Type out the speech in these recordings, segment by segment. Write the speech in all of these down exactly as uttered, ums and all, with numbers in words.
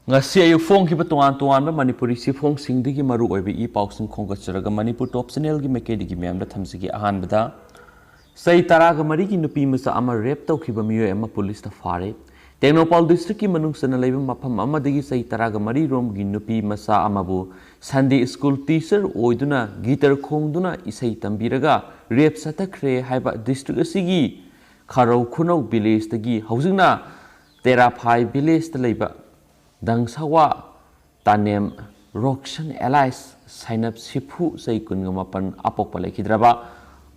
ꯉꯁꯤ ꯑꯌꯨꯛ ꯐꯣꯡꯈꯤꯕ ꯇꯣꯉꯥꯟ ꯇꯣꯉꯥꯟꯕ ꯃꯅꯤꯄꯨꯔꯤ ꯆꯦꯐꯣꯡꯁꯤꯡꯗꯒꯤ ꯃꯔꯨ ꯑꯣꯏꯕ ꯏ ꯄꯥꯎꯁꯤꯡ ꯈꯣꯝꯒꯠꯆꯔꯒ ꯃꯅꯤꯄꯨꯔ ꯇꯣꯞ ꯆꯦꯅꯦꯜꯒꯤ ꯃꯥꯏꯀꯩꯗꯒꯤ ꯃꯌꯥꯝꯗ ꯊꯝꯖꯒꯦ꯫ ꯑꯍꯥꯟꯕꯗ, ꯆꯍꯤ ꯇꯔꯥꯒ ꯃꯔꯤꯒꯤ ꯅꯨꯄꯤ ꯃꯆꯥ ꯑꯃ ꯔꯦꯞ ꯇꯧꯈꯤꯕ ꯃꯤꯑꯣꯏ ꯑꯃ ꯄꯨꯂꯤꯁꯅ ꯐꯥꯔꯦ꯫ ꯇꯦꯡꯅꯧꯄꯥꯜ ꯗꯤꯁꯇ꯭ꯔꯤꯛꯀꯤ ꯃꯅꯨꯡ ꯆꯟꯅ ꯂꯩꯕ ꯃꯐꯝ ꯑꯃꯗꯒꯤ ꯆꯍꯤ ꯇꯔꯥꯒ ꯃꯔꯤ ꯔꯣꯝꯒꯤ ꯅꯨꯄꯤ ꯃꯆꯥ ꯑꯃꯕꯨ ꯁꯟꯗꯦ ꯁ꯭ꯀꯨꯜ ꯇꯤꯆꯔ ꯑꯣꯏꯗꯨꯅ ꯒꯤꯇꯔ ꯈꯣꯡꯗꯨꯅ ꯏꯁꯩ ꯇꯝꯕꯤꯔꯒ ꯔꯦꯞ ꯆꯠꯊꯈ꯭ꯔꯦ ꯍꯥꯏꯕ ꯗꯤꯁꯇ꯭ꯔꯤꯛ ꯑꯁꯤꯒꯤ ꯈꯥꯔꯧ ꯈꯨꯅꯧ ꯚꯤꯂꯦꯖꯇꯒꯤ ꯍꯧꯖꯤꯛꯅ ꯇꯦꯔꯥꯐꯥꯏ ꯚꯤꯂꯦꯖꯇ ꯂꯩꯕ ꯗꯪꯁꯋꯥ ꯇꯥꯅꯦꯝ ꯔꯣꯛꯁꯟ ꯑꯦꯂꯥꯏꯁ ꯁꯥꯏꯅꯞ ꯁꯤꯐꯨ ꯆꯍꯤ ꯀꯨꯟꯒ ꯃꯥꯄꯟ ꯑꯄꯣꯛꯄ ꯂꯩꯈꯤꯗ꯭ꯔꯕ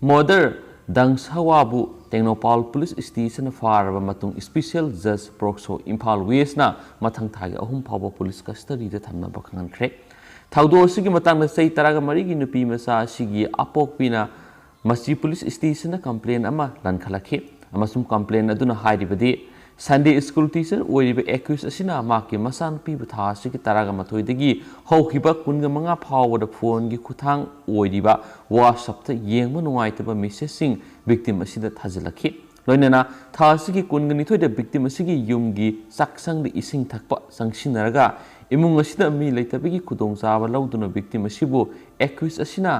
ꯃꯣꯗꯔ ꯗꯪꯁꯋꯥꯕꯨ ꯇꯦꯡꯅꯧꯄꯥꯜ ꯄꯨꯂꯤꯁ ꯁ꯭ꯇꯦꯁꯟꯅ ꯐꯥꯔꯕ ꯃꯇꯨꯡ ꯁ꯭ꯄꯤꯁꯦꯜ ꯖꯖ ꯄꯣꯛꯁꯣ ꯏꯝꯐꯥꯜ ꯋꯦꯁꯅ ꯃꯊꯪ ꯊꯥꯒꯤ ꯑꯍꯨꯝ ꯐꯥꯎꯕ ꯄꯨꯂꯤꯁ ꯀꯁꯇꯗꯤꯗ ꯊꯝꯅꯕ ꯈꯪꯍꯟꯈ꯭ꯔꯦ꯫ ꯊꯧꯗꯣꯛ ꯑꯁꯤꯒꯤ ꯃꯇꯥꯡꯗ ꯆꯍꯤ ꯇꯔꯥꯒ ꯃꯔꯤꯒꯤ ꯅꯨꯄꯤ ꯃꯆꯥ ꯑꯁꯤꯒꯤ ꯑꯄꯣꯛꯄꯤꯅ ꯃꯁꯤ ꯄꯨꯂꯤꯁ ꯁ꯭ꯇꯦꯁꯟꯗ ꯀꯝꯄ꯭ꯂꯦꯟ ꯑꯃ ꯂꯟꯈꯠꯂꯛꯈꯤ ꯑꯃꯁꯨꯡ ꯀꯝꯄ꯭ꯂꯦꯟ ꯑꯗꯨꯅ ꯍꯥꯏꯔꯤꯕꯗꯤ ꯁꯟꯗꯦ ꯁ꯭ꯀꯨꯜ ꯇꯤꯆꯔ ꯑꯣꯏꯔꯤꯕ ꯑꯦꯀ꯭ꯌꯨꯁ ꯑꯁꯤꯅ ꯃꯍꯥꯛꯀꯤ ꯃꯆꯥꯅꯨꯄꯤꯕꯨ ꯊꯥ ꯑꯁꯤꯒꯤ ꯇꯔꯥꯒ ꯃꯥꯊꯣꯏꯗꯒꯤ ꯍꯧꯈꯤꯕ ꯀꯨꯟꯒ ꯃꯉꯥ ꯐꯥꯎꯕꯗ ꯐꯣꯟꯒꯤ ꯈꯨꯠꯊꯥꯡ ꯑꯣꯏꯔꯤꯕ ꯋꯥꯆꯞꯇ ꯌꯦꯡꯕ ꯅꯨꯡꯉꯥꯏꯇꯕ ꯃꯦꯁꯦꯖꯁꯤꯡ ꯚꯤꯛꯇꯤꯝ ꯑꯁꯤꯗ ꯊꯥꯖꯤꯜꯂꯛꯈꯤ꯫ ꯂꯣꯏꯅꯅ ꯊꯥ ꯑꯁꯤꯒꯤ ꯀꯨꯟꯒ ꯅꯤꯊꯣꯏꯗ ꯚꯤꯛꯇꯤꯝ ꯑꯁꯤꯒꯤ ꯌꯨꯝꯒꯤ ꯆꯥꯛꯁꯪꯗ ꯏꯁꯤꯡ ꯊꯛꯄ ꯆꯪꯁꯤꯟꯅꯔꯒ ꯏꯃꯨꯡ ꯑꯁꯤꯗ ꯃꯤ ꯂꯩꯇꯕꯒꯤ ꯈꯨꯗꯣꯡꯆꯥꯕ ꯂꯧꯗꯨꯅ ꯚꯤꯛꯇꯤꯝ ꯑꯁꯤꯕꯨ ꯑꯦꯀ꯭ꯌꯨꯁ ꯑꯁꯤꯅ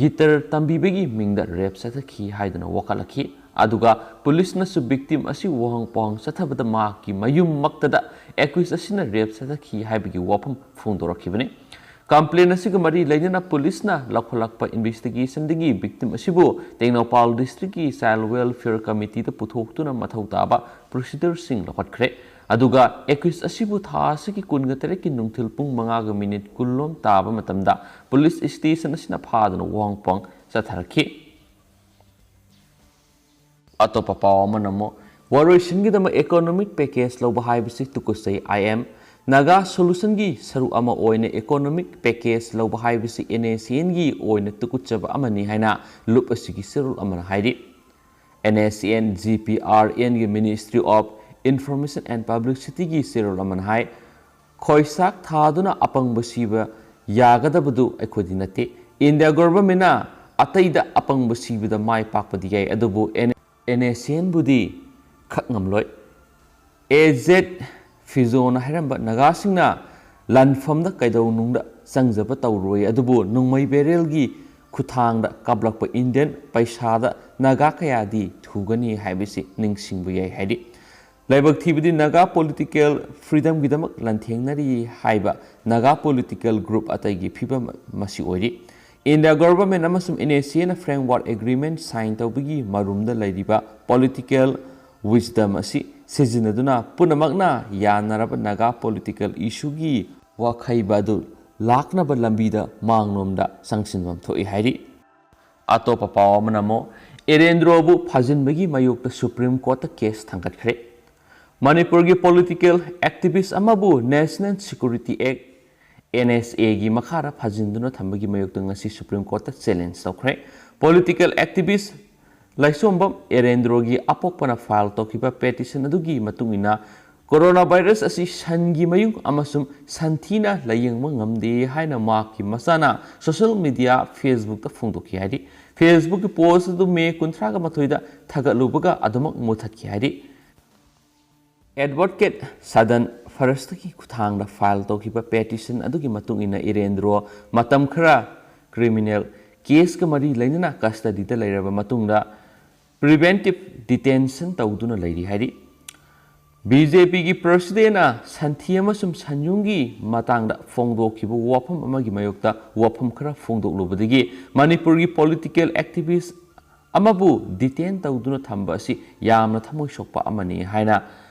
ꯒꯤꯇꯔ ꯇꯝꯕꯤꯕꯒꯤ ꯃꯤꯡꯗ ꯔꯦꯞ ꯆꯠꯊꯈꯤ ꯍꯥꯏꯗꯨꯅ ꯋꯥꯀꯠꯂꯛꯈꯤ꯫ ꯑꯗꯨꯒ ꯄꯨꯂꯤꯁꯅꯁꯨ ꯚꯤꯛꯇꯤꯝ ꯑꯁꯤ ꯋꯥꯍꯪ ꯄꯥꯎꯍꯪ ꯆꯠꯊꯕꯗ ꯃꯍꯥꯛꯀꯤ ꯃꯌꯨꯝꯃꯛꯇꯗ ꯑꯦꯀ꯭ꯌꯨꯁ ꯑꯁꯤꯅ ꯔꯦꯞ ꯆꯠꯊꯈꯤ ꯍꯥꯏꯕꯒꯤ ꯋꯥꯐꯝ ꯐꯣꯡꯗꯣꯔꯛꯈꯤꯕꯅꯤ꯫ ꯀꯝꯄ꯭ꯂꯦꯟ ꯑꯁꯤꯒ ꯃꯔꯤ ꯂꯩꯅꯅ ꯄꯨꯂꯤꯁꯅ ꯂꯧꯈꯠꯂꯛꯄ ꯏꯟꯚꯦꯁꯇꯤꯒꯦꯁꯟꯗꯒꯤ ꯚꯤꯛꯇꯤꯝ ꯑꯁꯤꯕꯨ ꯇꯦꯡꯅꯧꯄꯥꯜ ꯗꯤꯁꯇ꯭ꯔꯤꯛꯀꯤ ꯆꯥꯏꯜ ꯋꯦꯜꯐꯤꯌꯔ ꯀꯃꯤꯇꯤꯗ ꯄꯨꯊꯣꯛꯇꯨꯅ ꯃꯊꯧ ꯇꯥꯕ ꯄ꯭ꯔꯣꯁꯤꯗꯔꯁꯤꯡ ꯂꯧꯈꯠꯈ꯭ꯔꯦ꯫ ꯑꯗꯨꯒ ꯑꯦꯀ꯭ꯌꯨꯁ ꯑꯁꯤꯕꯨ ꯊꯥ ꯑꯁꯤꯒꯤ ꯀꯨꯟꯒ ꯇꯔꯦꯠꯀꯤ ꯅꯨꯡꯊꯤꯜ ꯄꯨꯡ ꯃꯉꯥꯒ ꯃꯤꯅꯤꯠ ꯀꯨꯟ ꯂꯣꯝ ꯇꯥꯕ ꯃꯇꯝꯗ ꯄꯨꯂꯤꯁ ꯁ꯭ꯇꯦꯁꯟ ꯑꯁꯤꯅ ꯐꯥꯗꯨꯅ ꯋꯥꯍꯪ ꯄꯥꯎꯍꯪ ꯆꯠꯊꯔꯛꯈꯤ꯫ ꯑꯇꯣꯞꯄ ꯄꯥꯎ ꯑꯃꯅ ꯑꯃꯨꯛ ꯋꯥꯔꯣꯏꯁꯤꯟꯒꯤꯗꯃꯛ ꯏꯀꯣꯅꯣꯃꯤꯛ ꯄꯦꯀꯦꯖ ꯂꯧꯕ ꯍꯥꯏꯕꯁꯤ ꯇꯨꯀꯠꯆꯩ꯫ ꯑꯥꯏ ꯑꯦꯝ ꯅꯥꯒꯥ ꯁꯣꯂꯨꯁꯟꯒꯤ ꯁꯔꯨꯛ ꯑꯃ ꯑꯣꯏꯅ ꯏꯀꯣꯅꯣꯃꯤꯛ ꯄꯦꯀꯦꯖ ꯂꯧꯕ ꯍꯥꯏꯕꯁꯤ ꯑꯦꯟ ꯑꯦꯁ ꯁꯤ ꯑꯦꯟꯒꯤ ꯑꯣꯏꯅ ꯇꯨꯀꯠꯆꯕ ꯑꯃꯅꯤ ꯍꯥꯏꯅ ꯂꯨꯞ ꯑꯁꯤꯒꯤ ꯆꯦꯔꯣꯜ ꯑꯃꯅ ꯍꯥꯏꯔꯤ꯫ N S C N G P R ꯑꯦꯟꯒꯤ Ministry of Information and Publicityꯒꯤ ꯆꯦꯔꯣꯜ ꯑꯃꯅ ꯍꯥꯏ, ꯈꯣꯏꯆꯥꯛ ꯊꯥꯗꯨꯅ ꯑꯄꯪꯕ ꯁꯤꯕ ꯌꯥꯒꯗꯕꯗꯨ ꯑꯩꯈꯣꯏꯗꯤ ꯅꯠꯇꯦ꯫ ꯏꯟꯗꯤꯌꯥ ꯒꯣꯚꯔꯟꯃꯦꯟꯠꯅ ꯑꯇꯩꯗ ꯑꯄꯪꯕ ꯁꯤꯕꯗ ꯃꯥꯏ ꯄꯥꯛꯄꯗꯤ ꯌꯥꯏ, ꯑꯗꯨꯕꯨ ꯑꯦꯟ ꯑꯦꯁ ꯁꯤ ꯑꯦꯟꯕꯨꯗꯤ ꯈꯛ ꯉꯝꯂꯣꯏ꯫ ꯑꯦ ꯖꯦꯠ ꯐꯤꯖꯣꯅ ꯍꯥꯏꯔꯝꯕ ꯅꯥꯒꯥꯁꯤꯡꯅ ꯂꯥꯟꯐꯝꯗ ꯀꯩꯗꯧꯅꯨꯡꯗ ꯆꯪꯖꯕ ꯇꯧꯔꯣꯏ, ꯑꯗꯨꯕꯨ ꯅꯣꯡꯃꯩ ꯕꯦꯔꯦꯜꯒꯤ ꯈꯨꯠꯊꯥꯡꯗ ꯀꯥꯞꯂꯛꯄ ꯏꯟꯗꯤꯌꯟ ꯄꯩꯁꯥꯗ ꯅꯥꯒꯥ ꯀꯌꯥꯗꯤ ꯊꯨꯒꯅꯤ ꯍꯥꯏꯕꯁꯤ ꯅꯤꯡꯁꯤꯡꯕ ꯌꯥꯏ ꯍꯥꯏꯔꯤ꯫ ꯂꯥꯏꯕꯛ ꯊꯤꯕꯗꯤ ꯅꯥꯒꯥ ꯄꯣꯂꯤꯇꯤꯀꯦꯜ ꯐ꯭ꯔꯤꯗꯝꯒꯤꯗꯃꯛ ꯂꯥꯟꯊꯦꯡꯅꯔꯤ ꯍꯥꯏꯕ ꯅꯥꯒꯥ ꯄꯣꯂꯤꯇꯤꯀꯦꯜ ꯒ꯭ꯔꯨꯞ ꯑꯇꯩꯒꯤ ꯐꯤꯕꯝ ꯃꯁꯤ ꯑꯣꯏꯔꯤ꯫ ꯏꯟꯗꯤꯌꯥ ꯒꯣꯚꯔꯟꯃꯦꯟꯠ ꯑꯃꯁꯨꯡ ꯑꯦꯟ ꯑꯦꯁ ꯑꯦꯅ ꯐ꯭ꯔꯦꯝꯋꯥꯔꯛ ꯑꯦꯒ꯭ꯔꯤꯃꯦꯟꯠ ꯁꯥꯏꯟ ꯇꯧꯕꯒꯤ ꯃꯔꯨꯝꯗ ꯂꯩꯔꯤꯕ ꯄꯣꯂꯤꯇꯤꯀꯦꯜ ꯋꯤꯁꯗꯝ ꯑꯁꯤ ꯁꯤꯖꯤꯟꯅꯗꯨꯅ ꯄꯨꯝꯅꯃꯛꯅ ꯌꯥꯅꯔꯕ ꯅꯥꯒꯥ ꯄꯣꯂꯤꯇꯤꯀꯦꯜ ꯏꯁꯨꯒꯤ ꯋꯥꯈꯩꯕ ꯑꯗꯨ ꯂꯥꯛꯅꯕ ꯂꯝꯕꯤꯗ ꯃꯥꯡꯂꯣꯝꯗ ꯆꯪꯁꯤꯟꯐꯝ ꯊꯣꯛꯏ ꯍꯥꯏꯔꯤ꯫ ꯑꯇꯣꯞꯄ ꯄꯥꯎ ꯑꯃꯅ ꯑꯃꯨꯛ ꯏꯔꯦꯟꯗ꯭ꯔꯣꯕꯨ ꯐꯥꯖꯤꯟꯕꯒꯤ ꯃꯥꯌꯣꯛꯇ ꯁꯨꯄ꯭ꯔꯤꯝ ꯀꯣꯔꯠꯇ ꯀꯦꯁ ꯊꯥꯡꯒꯠꯈ꯭ꯔꯦ꯫ ꯃꯅꯤꯄꯨꯔꯒꯤ ꯄꯣꯂꯤꯇꯤꯀꯦꯜ ꯑꯦꯛꯇꯤꯚꯤꯁ ꯑꯃꯕꯨ ꯅꯦꯁꯅꯦꯜ ꯁꯦꯀ꯭ꯌꯨꯔꯤꯇꯤ ꯑꯦꯛ, ꯑꯦꯟ ꯑꯦꯁ ꯑꯦꯒꯤ ꯃꯈꯥꯗ ꯐꯥꯖꯤꯟꯗꯨꯅ ꯊꯝꯕꯒꯤ ꯃꯥꯌꯣꯛꯇ ꯉꯁꯤ ꯁꯨꯄ꯭ꯔꯤꯝ ꯀꯣꯔꯠꯇ ꯆꯦꯂꯦꯟꯖ ꯇꯧꯈ꯭ꯔꯦ꯫ ꯄꯣꯂꯤꯇꯤꯀꯦꯜ ꯑꯦꯛꯇꯤꯚꯤꯁ ꯂꯥꯏꯁꯣꯝꯕꯝ ꯏꯔꯦꯟꯗ꯭ꯔꯣꯒꯤ ꯑꯄꯣꯛꯄꯅ ꯐꯥꯏꯜ ꯇꯧꯈꯤꯕ ꯄꯦꯇꯤꯁꯟ ꯑꯗꯨꯒꯤ ꯃꯇꯨꯡ ꯏꯟꯅ, ꯀꯣꯔꯣꯅꯥ ꯚꯥꯏꯔꯁ ꯑꯁꯤ ꯁꯟꯒꯤ ꯃꯌꯨꯡ ꯑꯃꯁꯨꯡ ꯁꯟꯊꯤꯅ ꯂꯥꯌꯦꯡꯕ ꯉꯝꯗꯦ ꯍꯥꯏꯅ ꯃꯍꯥꯛꯀꯤ ꯃꯆꯥꯅ ꯁꯣꯁꯤꯌꯦꯜ ꯃꯤꯗꯤꯌꯥ ꯐꯦꯁꯕꯨꯛꯇ ꯐꯣꯡꯗꯣꯛꯈꯤ ꯍꯥꯏꯔꯤ꯫ ꯐꯦꯁꯕꯨꯛꯀꯤ ꯄꯣꯁ ꯑꯗꯨ ꯃꯦ ꯀꯨꯟꯊ꯭ꯔꯥꯒ ꯃꯥꯊꯣꯏꯗ ꯊꯥꯒꯠꯂꯨꯕꯒ ꯑꯗꯨꯃꯛ ꯃꯨꯊꯠꯈꯤ ꯍꯥꯏꯔꯤ꯫ ꯑꯦꯗꯚꯣꯀꯦꯠ ꯁꯗꯟ ꯐꯔꯁꯇꯒꯤ ꯈꯨꯠꯊꯥꯡꯗ ꯐꯥꯏꯜ ꯇꯧꯈꯤꯕ ꯄꯦꯇꯤꯁꯟ ꯑꯗꯨꯒꯤ ꯃꯇꯨꯡ ꯏꯟꯅ ꯏꯔꯦꯟꯗ꯭ꯔꯣ ꯃꯇꯝ ꯈꯔ ꯀ꯭ꯔꯤꯃꯤꯅꯦꯜ ꯀꯦꯁꯀ ꯃꯔꯤ ꯂꯩꯅꯅ ꯀꯁꯇꯗꯤꯗ ꯂꯩꯔꯕ ꯃꯇꯨꯡꯗ ꯄ꯭ꯔꯤꯚꯦꯟꯇꯤꯚ ꯗꯤꯇꯦꯟꯁꯟ ꯇꯧꯗꯨꯅ ꯂꯩꯔꯤ ꯍꯥꯏꯔꯤ꯫ ꯕꯤ ꯖꯦ ꯄꯤꯒꯤ ꯄ꯭ꯔꯁꯤꯗꯦꯟꯅ ꯁꯟꯊꯤ ꯑꯃꯁꯨꯡ ꯁꯟꯌꯨꯡꯒꯤ ꯃꯇꯥꯡꯗ ꯐꯣꯡꯗꯣꯛꯈꯤꯕ ꯋꯥꯐꯝ ꯑꯃꯒꯤ ꯃꯥꯌꯣꯛꯇ ꯋꯥꯐꯝ ꯈꯔ ꯐꯣꯡꯗꯣꯛꯂꯨꯕꯗꯒꯤ ꯃꯅꯤꯄꯨꯔꯒꯤ ꯄꯣꯂꯤꯇꯤꯀꯦꯜ ꯑꯦꯛꯇꯤꯚꯤꯁ ꯑꯃꯕꯨ ꯗꯤꯇꯦꯟ ꯇꯧꯗꯨꯅ ꯊꯝꯕ ꯑꯁꯤ ꯌꯥꯝꯅ ꯊꯃꯣꯏ ꯁꯣꯛꯄ ꯑꯃꯅꯤ ꯍꯥꯏꯅ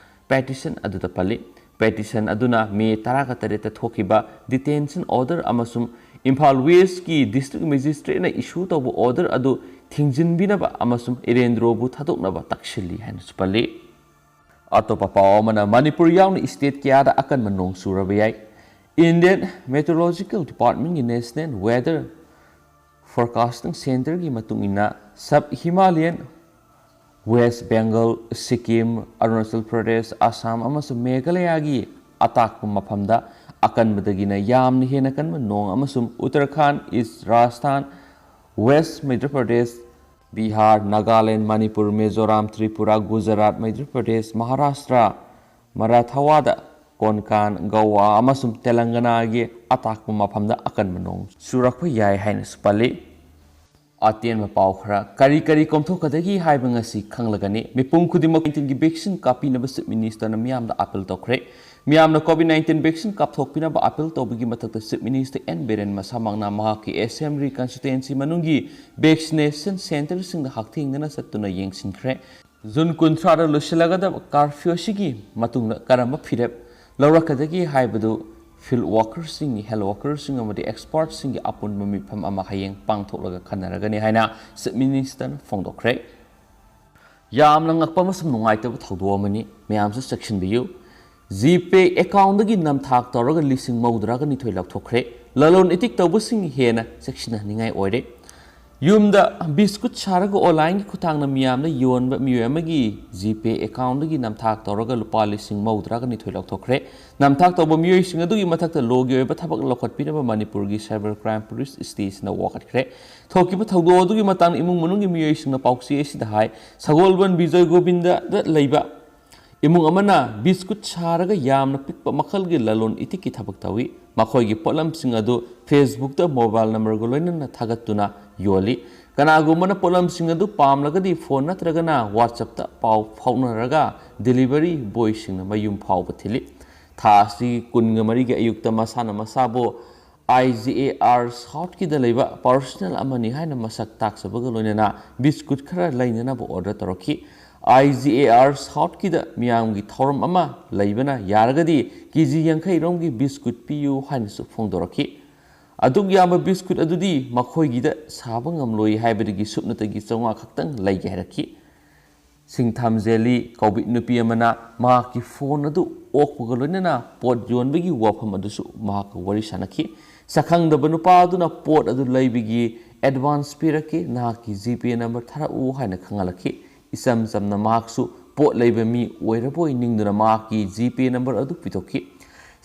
ꯄꯦꯇꯤꯁꯟ ꯑꯗꯨꯗ ꯄꯜꯂꯤ꯫ ꯄꯦꯇꯤꯁꯟ ꯑꯗꯨꯅ ꯃꯦ ꯇꯔꯥꯒ ꯇꯔꯦꯠꯇ ꯊꯣꯛꯈꯤꯕ ꯗꯤꯇꯦꯟꯁꯟ ꯑꯣꯔꯗꯔ ꯑꯃꯁꯨꯡ ꯏꯝꯐꯥꯜ ꯋꯦꯁꯀꯤ ꯗꯤꯁꯇ꯭ꯔꯤꯛ ꯃꯦꯖꯤꯁꯇ꯭ꯔꯦꯠꯅ ꯏꯁꯨ ꯇꯧꯕ ꯑꯣꯔꯗꯔ ꯑꯗꯨ ꯊꯤꯡꯖꯤꯟꯕꯤꯅꯕ ꯑꯃꯁꯨꯡ ꯏꯔꯦꯟꯗ꯭ꯔꯣꯕꯨ ꯊꯥꯗꯣꯛꯅꯕ ꯇꯛꯁꯤꯜꯂꯤ ꯍꯥꯏꯅꯁꯨ ꯄꯜꯂꯤ꯫ ꯑꯇꯣꯞꯄ ꯄꯥꯎ ꯑꯃꯅ, ꯃꯅꯤꯄꯨꯔ ꯌꯥꯎꯅ ꯁ꯭ꯇꯦꯠ ꯀꯌꯥꯗ ꯑꯀꯟꯕ ꯅꯣꯡ ꯆꯨꯔꯕ ꯌꯥꯏ꯫ ꯏꯟꯗꯤꯌꯟ ꯃꯦꯇꯤꯑꯣꯔꯣꯂꯣꯖꯤꯀꯦꯜ ꯗꯤꯄꯥꯔꯠꯃꯦꯟꯠꯀꯤ ꯅꯦꯁꯅꯦꯜ ꯋꯦꯗꯔ ꯐꯣꯔꯀꯥꯁꯇꯤꯡ ꯁꯦꯟꯇꯔꯒꯤ ꯃꯇꯨꯡ ꯏꯟꯅ, sub Himalayan west Bengal, Sikkim, Arunachal Pradesh, Assam ꯑꯃꯁꯨꯡ ꯃꯦꯘꯥꯂꯌꯥꯒꯤ ꯑꯇꯥꯛꯄ ꯃꯐꯝꯗ ꯑꯀꯟꯕꯗꯒꯤꯅ ꯌꯥꯝꯅ ꯍꯦꯟꯅ ꯀꯟꯕ ꯅꯣꯡ ꯑꯃꯁꯨꯡ ꯎꯠꯇꯔꯈꯥꯟꯗ, ꯏꯁ ꯔꯥꯖꯁꯊꯥꯟ, ꯋꯦꯁ ꯃꯩꯙ꯭ꯌ ꯄ꯭ꯔꯗꯦꯁ, ꯕꯤꯍꯥꯔ, ꯅꯥꯒꯥꯂꯦꯟ, ꯃꯅꯤꯄꯨꯔ, ꯃꯤꯖꯣꯔꯥꯝ, ꯇ꯭ꯔꯤꯄꯨꯔꯥ, ꯒꯨꯖꯔꯥꯠ, ꯃꯩꯙ꯭ꯌ ꯄ꯭ꯔꯗꯦꯁ, ꯃꯍꯥꯔꯥꯁꯇ꯭ꯔ, ꯃꯔꯥꯊꯋꯥꯗ ꯀꯣꯟꯀꯥꯟ, ꯒꯋꯥ ꯑꯃꯁꯨꯡ ꯇꯦꯂꯪꯒꯅꯥꯒꯤ ꯑꯇꯥꯛꯄ ꯃꯐꯝꯗ ꯑꯀꯟꯕ ꯅꯣꯡ ꯆꯨꯔꯛꯄ ꯌꯥꯏ ꯍꯥꯏꯅꯁꯨ ꯄꯜꯂꯤ꯫ ꯑꯇꯦꯟꯕ ꯄꯥꯎ ꯈꯔ꯫ ꯀꯔꯤ ꯀꯔꯤ ꯀꯣꯝꯊꯣꯛꯀꯗꯒꯦ ꯍꯥꯏꯕ ꯉꯁꯤ ꯈꯪꯂꯒꯅꯤ꯫ ꯃꯤꯄꯨꯝ ꯈꯨꯗꯤꯡꯃꯛ ꯅꯥꯏꯟꯇꯤꯟꯒꯤ ꯚꯦꯛꯁꯤꯟ ꯀꯥꯞꯄꯤꯅꯕ ꯆꯤꯐ ꯃꯤꯅꯤꯁꯇꯔꯅ ꯃꯤꯌꯥꯝꯗ ꯑꯥꯄꯤꯜ ꯇꯧꯈ꯭ꯔꯦ꯫ ꯃꯤꯌꯥꯝꯅ ꯀꯣꯚꯤꯗ ꯅꯥꯏꯟꯇꯤꯟ ꯚꯦꯛꯁꯤꯟ ꯀꯥꯞꯊꯣꯛꯄꯤꯅꯕ ꯑꯥꯄꯤꯜ ꯇꯧꯕꯒꯤ ꯃꯊꯛꯇ ꯆꯤꯐ ꯃꯤꯅꯤꯁꯇꯔ ꯑꯦꯟ ꯕꯤꯔꯦꯟ ꯃꯁꯥꯃꯛꯅ ꯃꯍꯥꯛꯀꯤ ꯑꯦꯁꯦꯝꯕ꯭ꯂꯤ ꯀꯟꯁꯇꯤꯇ꯭ꯋꯦꯟꯁꯤ ꯃꯅꯨꯡꯒꯤ ꯚꯦꯛꯁꯤꯅꯦꯁꯟ ꯁꯦꯟꯇꯔꯁꯤꯡꯗ ꯍꯛꯊꯦꯡꯅꯅ ꯆꯠꯇꯨꯅ ꯌꯦꯡꯁꯤꯟꯈ꯭ꯔꯦ꯫ ꯖꯨꯟ ꯀꯨꯟꯊ꯭ꯔꯥꯗ ꯂꯣꯏꯁꯤꯜꯂꯒꯗꯕ ꯀꯥꯔꯐ꯭ꯌꯨ ꯑꯁꯤꯒꯤ ꯃꯇꯨꯡꯗ ꯀꯔꯝꯕ ꯐꯤꯔꯦꯞ ꯂꯧꯔꯛꯀꯗꯒꯦ ꯍꯥꯏꯕꯗꯨ ꯐꯤꯜꯗ ꯋꯥꯀꯔꯁꯤꯡꯒꯤ, ꯍꯦꯜꯊ ꯋꯥꯀꯔꯁꯤꯡ ꯑꯃꯗꯤ ꯑꯦꯛꯁꯄꯔꯠꯁꯤꯡꯒꯤ ꯑꯄꯨꯟꯕ ꯃꯤꯐꯝ ꯑꯃ ꯍꯌꯦꯡ ꯄꯥꯡꯊꯣꯛꯂꯒ ꯈꯟꯅꯔꯒꯅꯤ ꯍꯥꯏꯅ ꯆꯤꯐ ꯃꯤꯅꯤꯁꯇꯔꯅ ꯐꯣꯡꯗꯣꯛꯈ꯭ꯔꯦ꯫ ꯌꯥꯝꯅ ꯉꯛꯄ ꯑꯃꯁꯨꯡ ꯅꯨꯡꯉꯥꯏꯇꯕ ꯊꯧꯗꯣꯛ ꯑꯃꯅꯤ꯫ ꯃꯌꯥꯝꯁꯨ ꯆꯦꯛꯁꯤꯟꯕꯤꯌꯨ꯫ ꯖꯤꯄꯦ ꯑꯦꯀꯥꯎꯟꯗꯒꯤ ꯅꯝꯊꯥꯛ ꯇꯧꯔꯒ ꯂꯤꯁꯤꯡ ꯃꯧꯗ꯭ꯔꯥꯒ ꯅꯤꯊꯣꯏ ꯂꯧꯊꯣꯛꯈ꯭ꯔꯦ꯫ ꯂꯂꯣꯟ ꯏꯇꯤꯛ ꯇꯧꯕꯁꯤꯡ ꯍꯦꯟꯅ ꯆꯦꯛꯁꯤꯟꯍꯟꯅꯤꯡꯉꯥꯏ ꯑꯣꯏꯔꯦ꯫ ꯌꯨꯝꯗ ꯕꯤꯁꯀꯨꯠ ꯁꯥꯔꯒ ꯑꯣꯟꯂꯥꯏꯟꯒꯤ ꯈꯨꯠꯊꯥꯡꯗ ꯃꯤꯌꯥꯝꯗ ꯌꯣꯟꯕ ꯃꯤꯑꯣꯏ ꯑꯃꯒꯤ ꯖꯤꯄꯦ ꯑꯦꯀꯥꯎꯟꯗꯒꯤ ꯅꯝꯊꯥꯛ ꯇꯧꯔꯒ ꯂꯨꯄꯥ ꯂꯤꯁꯤꯡ ꯃꯧꯗ꯭ꯔꯥꯒ ꯅꯤꯊꯣꯏ ꯂꯧꯊꯣꯛꯈ꯭ꯔꯦ꯫ ꯅꯝꯊꯥꯛ ꯇꯧꯕ ꯃꯤꯑꯣꯏꯁꯤꯡ ꯑꯗꯨꯒꯤ ꯃꯊꯛꯇ ꯂꯣꯒꯤ ꯑꯣꯏꯕ ꯊꯕꯛ ꯂꯧꯈꯠꯄꯤꯅꯕ ꯃꯅꯤꯄꯨꯔꯒꯤ ꯁꯥꯏꯕꯔ ꯀ꯭ꯔꯥꯏꯝ ꯄꯨꯂꯤꯁ ꯁ꯭ꯇꯦꯁꯟꯗ ꯋꯥꯀꯠꯈ꯭ꯔꯦ꯫ ꯊꯣꯛꯈꯤꯕ ꯊꯧꯗꯣꯛ ꯑꯗꯨꯒꯤ ꯃꯇꯥꯡꯗ ꯏꯃꯨꯡ ꯃꯅꯨꯡꯒꯤ ꯃꯤꯑꯣꯏꯁꯤꯡꯅ ꯄꯥꯎꯆꯦ ꯑꯁꯤꯗ ꯍꯥꯏ, ꯁꯒꯣꯜꯕꯟ ꯕꯤꯖꯣꯏ ꯒꯣꯕꯤꯟꯗꯗ ꯂꯩꯕ ꯏꯃꯨꯡ ꯑꯃꯅ ꯕꯤꯁꯀꯨꯠ ꯁꯥꯔꯒ ꯌꯥꯝꯅ ꯄꯤꯛꯄ ꯃꯈꯜꯒꯤ ꯂꯂꯣꯟ ꯏꯇꯤꯛꯀꯤ ꯊꯕꯛ ꯇꯧꯏ꯫ ꯃꯈꯣꯏꯒꯤ ꯄꯣꯠꯂꯝꯁꯤꯡ ꯑꯗꯨ ꯐꯦꯁꯕꯨꯛꯇ ꯃꯣꯕꯥꯏꯜ ꯅꯝꯕꯔꯒ ꯂꯣꯏꯅꯅ ꯊꯥꯒꯠꯇꯨꯅ ꯌꯣꯜꯂꯤ꯫ ꯀꯅꯥꯒꯨꯝꯕꯅ ꯄꯣꯠꯂꯝꯁꯤꯡ ꯑꯗꯨ ꯄꯥꯝꯂꯒꯗꯤ ꯐꯣꯟ ꯅꯠꯇ꯭ꯔꯒꯅ ꯋꯥꯆꯞꯇ ꯄꯥꯎ ꯐꯥꯎꯅꯔꯒ ꯗꯦꯂꯤꯚꯔꯤ ꯕꯣꯏꯁꯤꯡꯅ ꯃꯌꯨꯝ ꯐꯥꯎꯕ ꯊꯤꯜꯂꯤ꯫ ꯊꯥ ꯑꯁꯤꯒꯤ ꯀꯨꯟꯒ ꯃꯔꯤꯒꯤ ꯑꯌꯨꯛꯇ ꯃꯁꯥꯅ ꯃꯁꯥꯕꯨ ꯑꯥꯏ ꯖꯤ ꯑꯦ ꯑꯥꯔ ꯁꯥꯎꯠꯀꯤꯗ ꯂꯩꯕ ꯄꯥꯔꯁꯣꯅꯦꯜ ꯑꯃꯅꯤ ꯍꯥꯏꯅ ꯃꯁꯛ ꯇꯥꯛꯆꯕꯒ ꯂꯣꯏꯅꯅ ꯕꯤꯁꯀꯨꯠ ꯈꯔ ꯂꯩꯅꯅꯕ ꯑꯣꯔꯗꯔ ꯇꯧꯔꯛꯈꯤ꯫ ꯑꯥꯏ ꯖꯤ ꯑꯦ ꯑꯥꯔ ꯁꯥꯎꯠꯀꯤꯗ ꯃꯤꯌꯥꯝꯒꯤ ꯊꯧꯔꯝ ꯑꯃ ꯂꯩꯕꯅ ꯌꯥꯔꯒꯗꯤ ꯀꯦ ꯖꯤ ꯌꯥꯡꯈꯩ ꯔꯣꯝꯒꯤ ꯕꯤꯁꯀꯨꯠ ꯄꯤꯌꯨ ꯍꯥꯏꯅꯁꯨ ꯐꯣꯡꯗꯣꯔꯛꯈꯤ꯫ ꯑꯗꯨꯛ ꯌꯥꯝꯕ ꯕꯤꯁꯀꯨꯠ ꯑꯗꯨꯗꯤ ꯃꯈꯣꯏꯒꯤꯗ ꯁꯥꯕ ꯉꯝꯂꯣꯏ ꯍꯥꯏꯕꯗꯒꯤ ꯁꯨꯞꯅꯇꯒꯤ ꯆꯥꯝꯃꯉꯥ ꯈꯛꯇꯪ ꯂꯩꯒꯦ ꯍꯥꯏꯔꯛꯈꯤ꯫ ꯁꯤꯡꯊꯥꯝꯖꯦꯜꯂꯤ ꯀꯧꯕꯤ ꯅꯨꯄꯤ ꯑꯃꯅ ꯃꯍꯥꯛꯀꯤ ꯐꯣꯟ ꯑꯗꯨ ꯑꯣꯛꯄꯒ ꯂꯣꯏꯅꯅ ꯄꯣꯠ ꯌꯣꯟꯕꯒꯤ ꯋꯥꯐꯝ ꯑꯗꯨꯁꯨ ꯃꯍꯥꯛꯀ ꯋꯥꯔꯤ ꯁꯥꯅꯈꯤ꯫ ꯁꯛꯈꯪꯗꯕ ꯅꯨꯄꯥ ꯑꯗꯨꯅ ꯄꯣꯠ ꯑꯗꯨ ꯂꯩꯕꯒꯤ ꯑꯦꯗꯚꯥꯟꯁ ꯄꯤꯔꯛꯈꯤ, ꯅꯍꯥꯛꯀꯤ ꯖꯤꯄꯦ ꯅꯝꯕꯔ ꯊꯥꯔꯛꯎ ꯍꯥꯏꯅ ꯈꯪꯍꯜꯂꯛꯈꯤ꯫ ꯏꯆꯝ ꯆꯝꯅ ꯃꯍꯥꯛꯁꯨ ꯄꯣꯠ ꯂꯩꯕ ꯃꯤ ꯑꯣꯏꯔꯕꯣꯏ ꯅꯤꯡꯗꯨꯅ ꯃꯍꯥꯛꯀꯤ ꯖꯤꯄꯦ ꯅꯝꯕꯔ ꯑꯗꯨ ꯄꯤꯊꯣꯛꯈꯤ꯫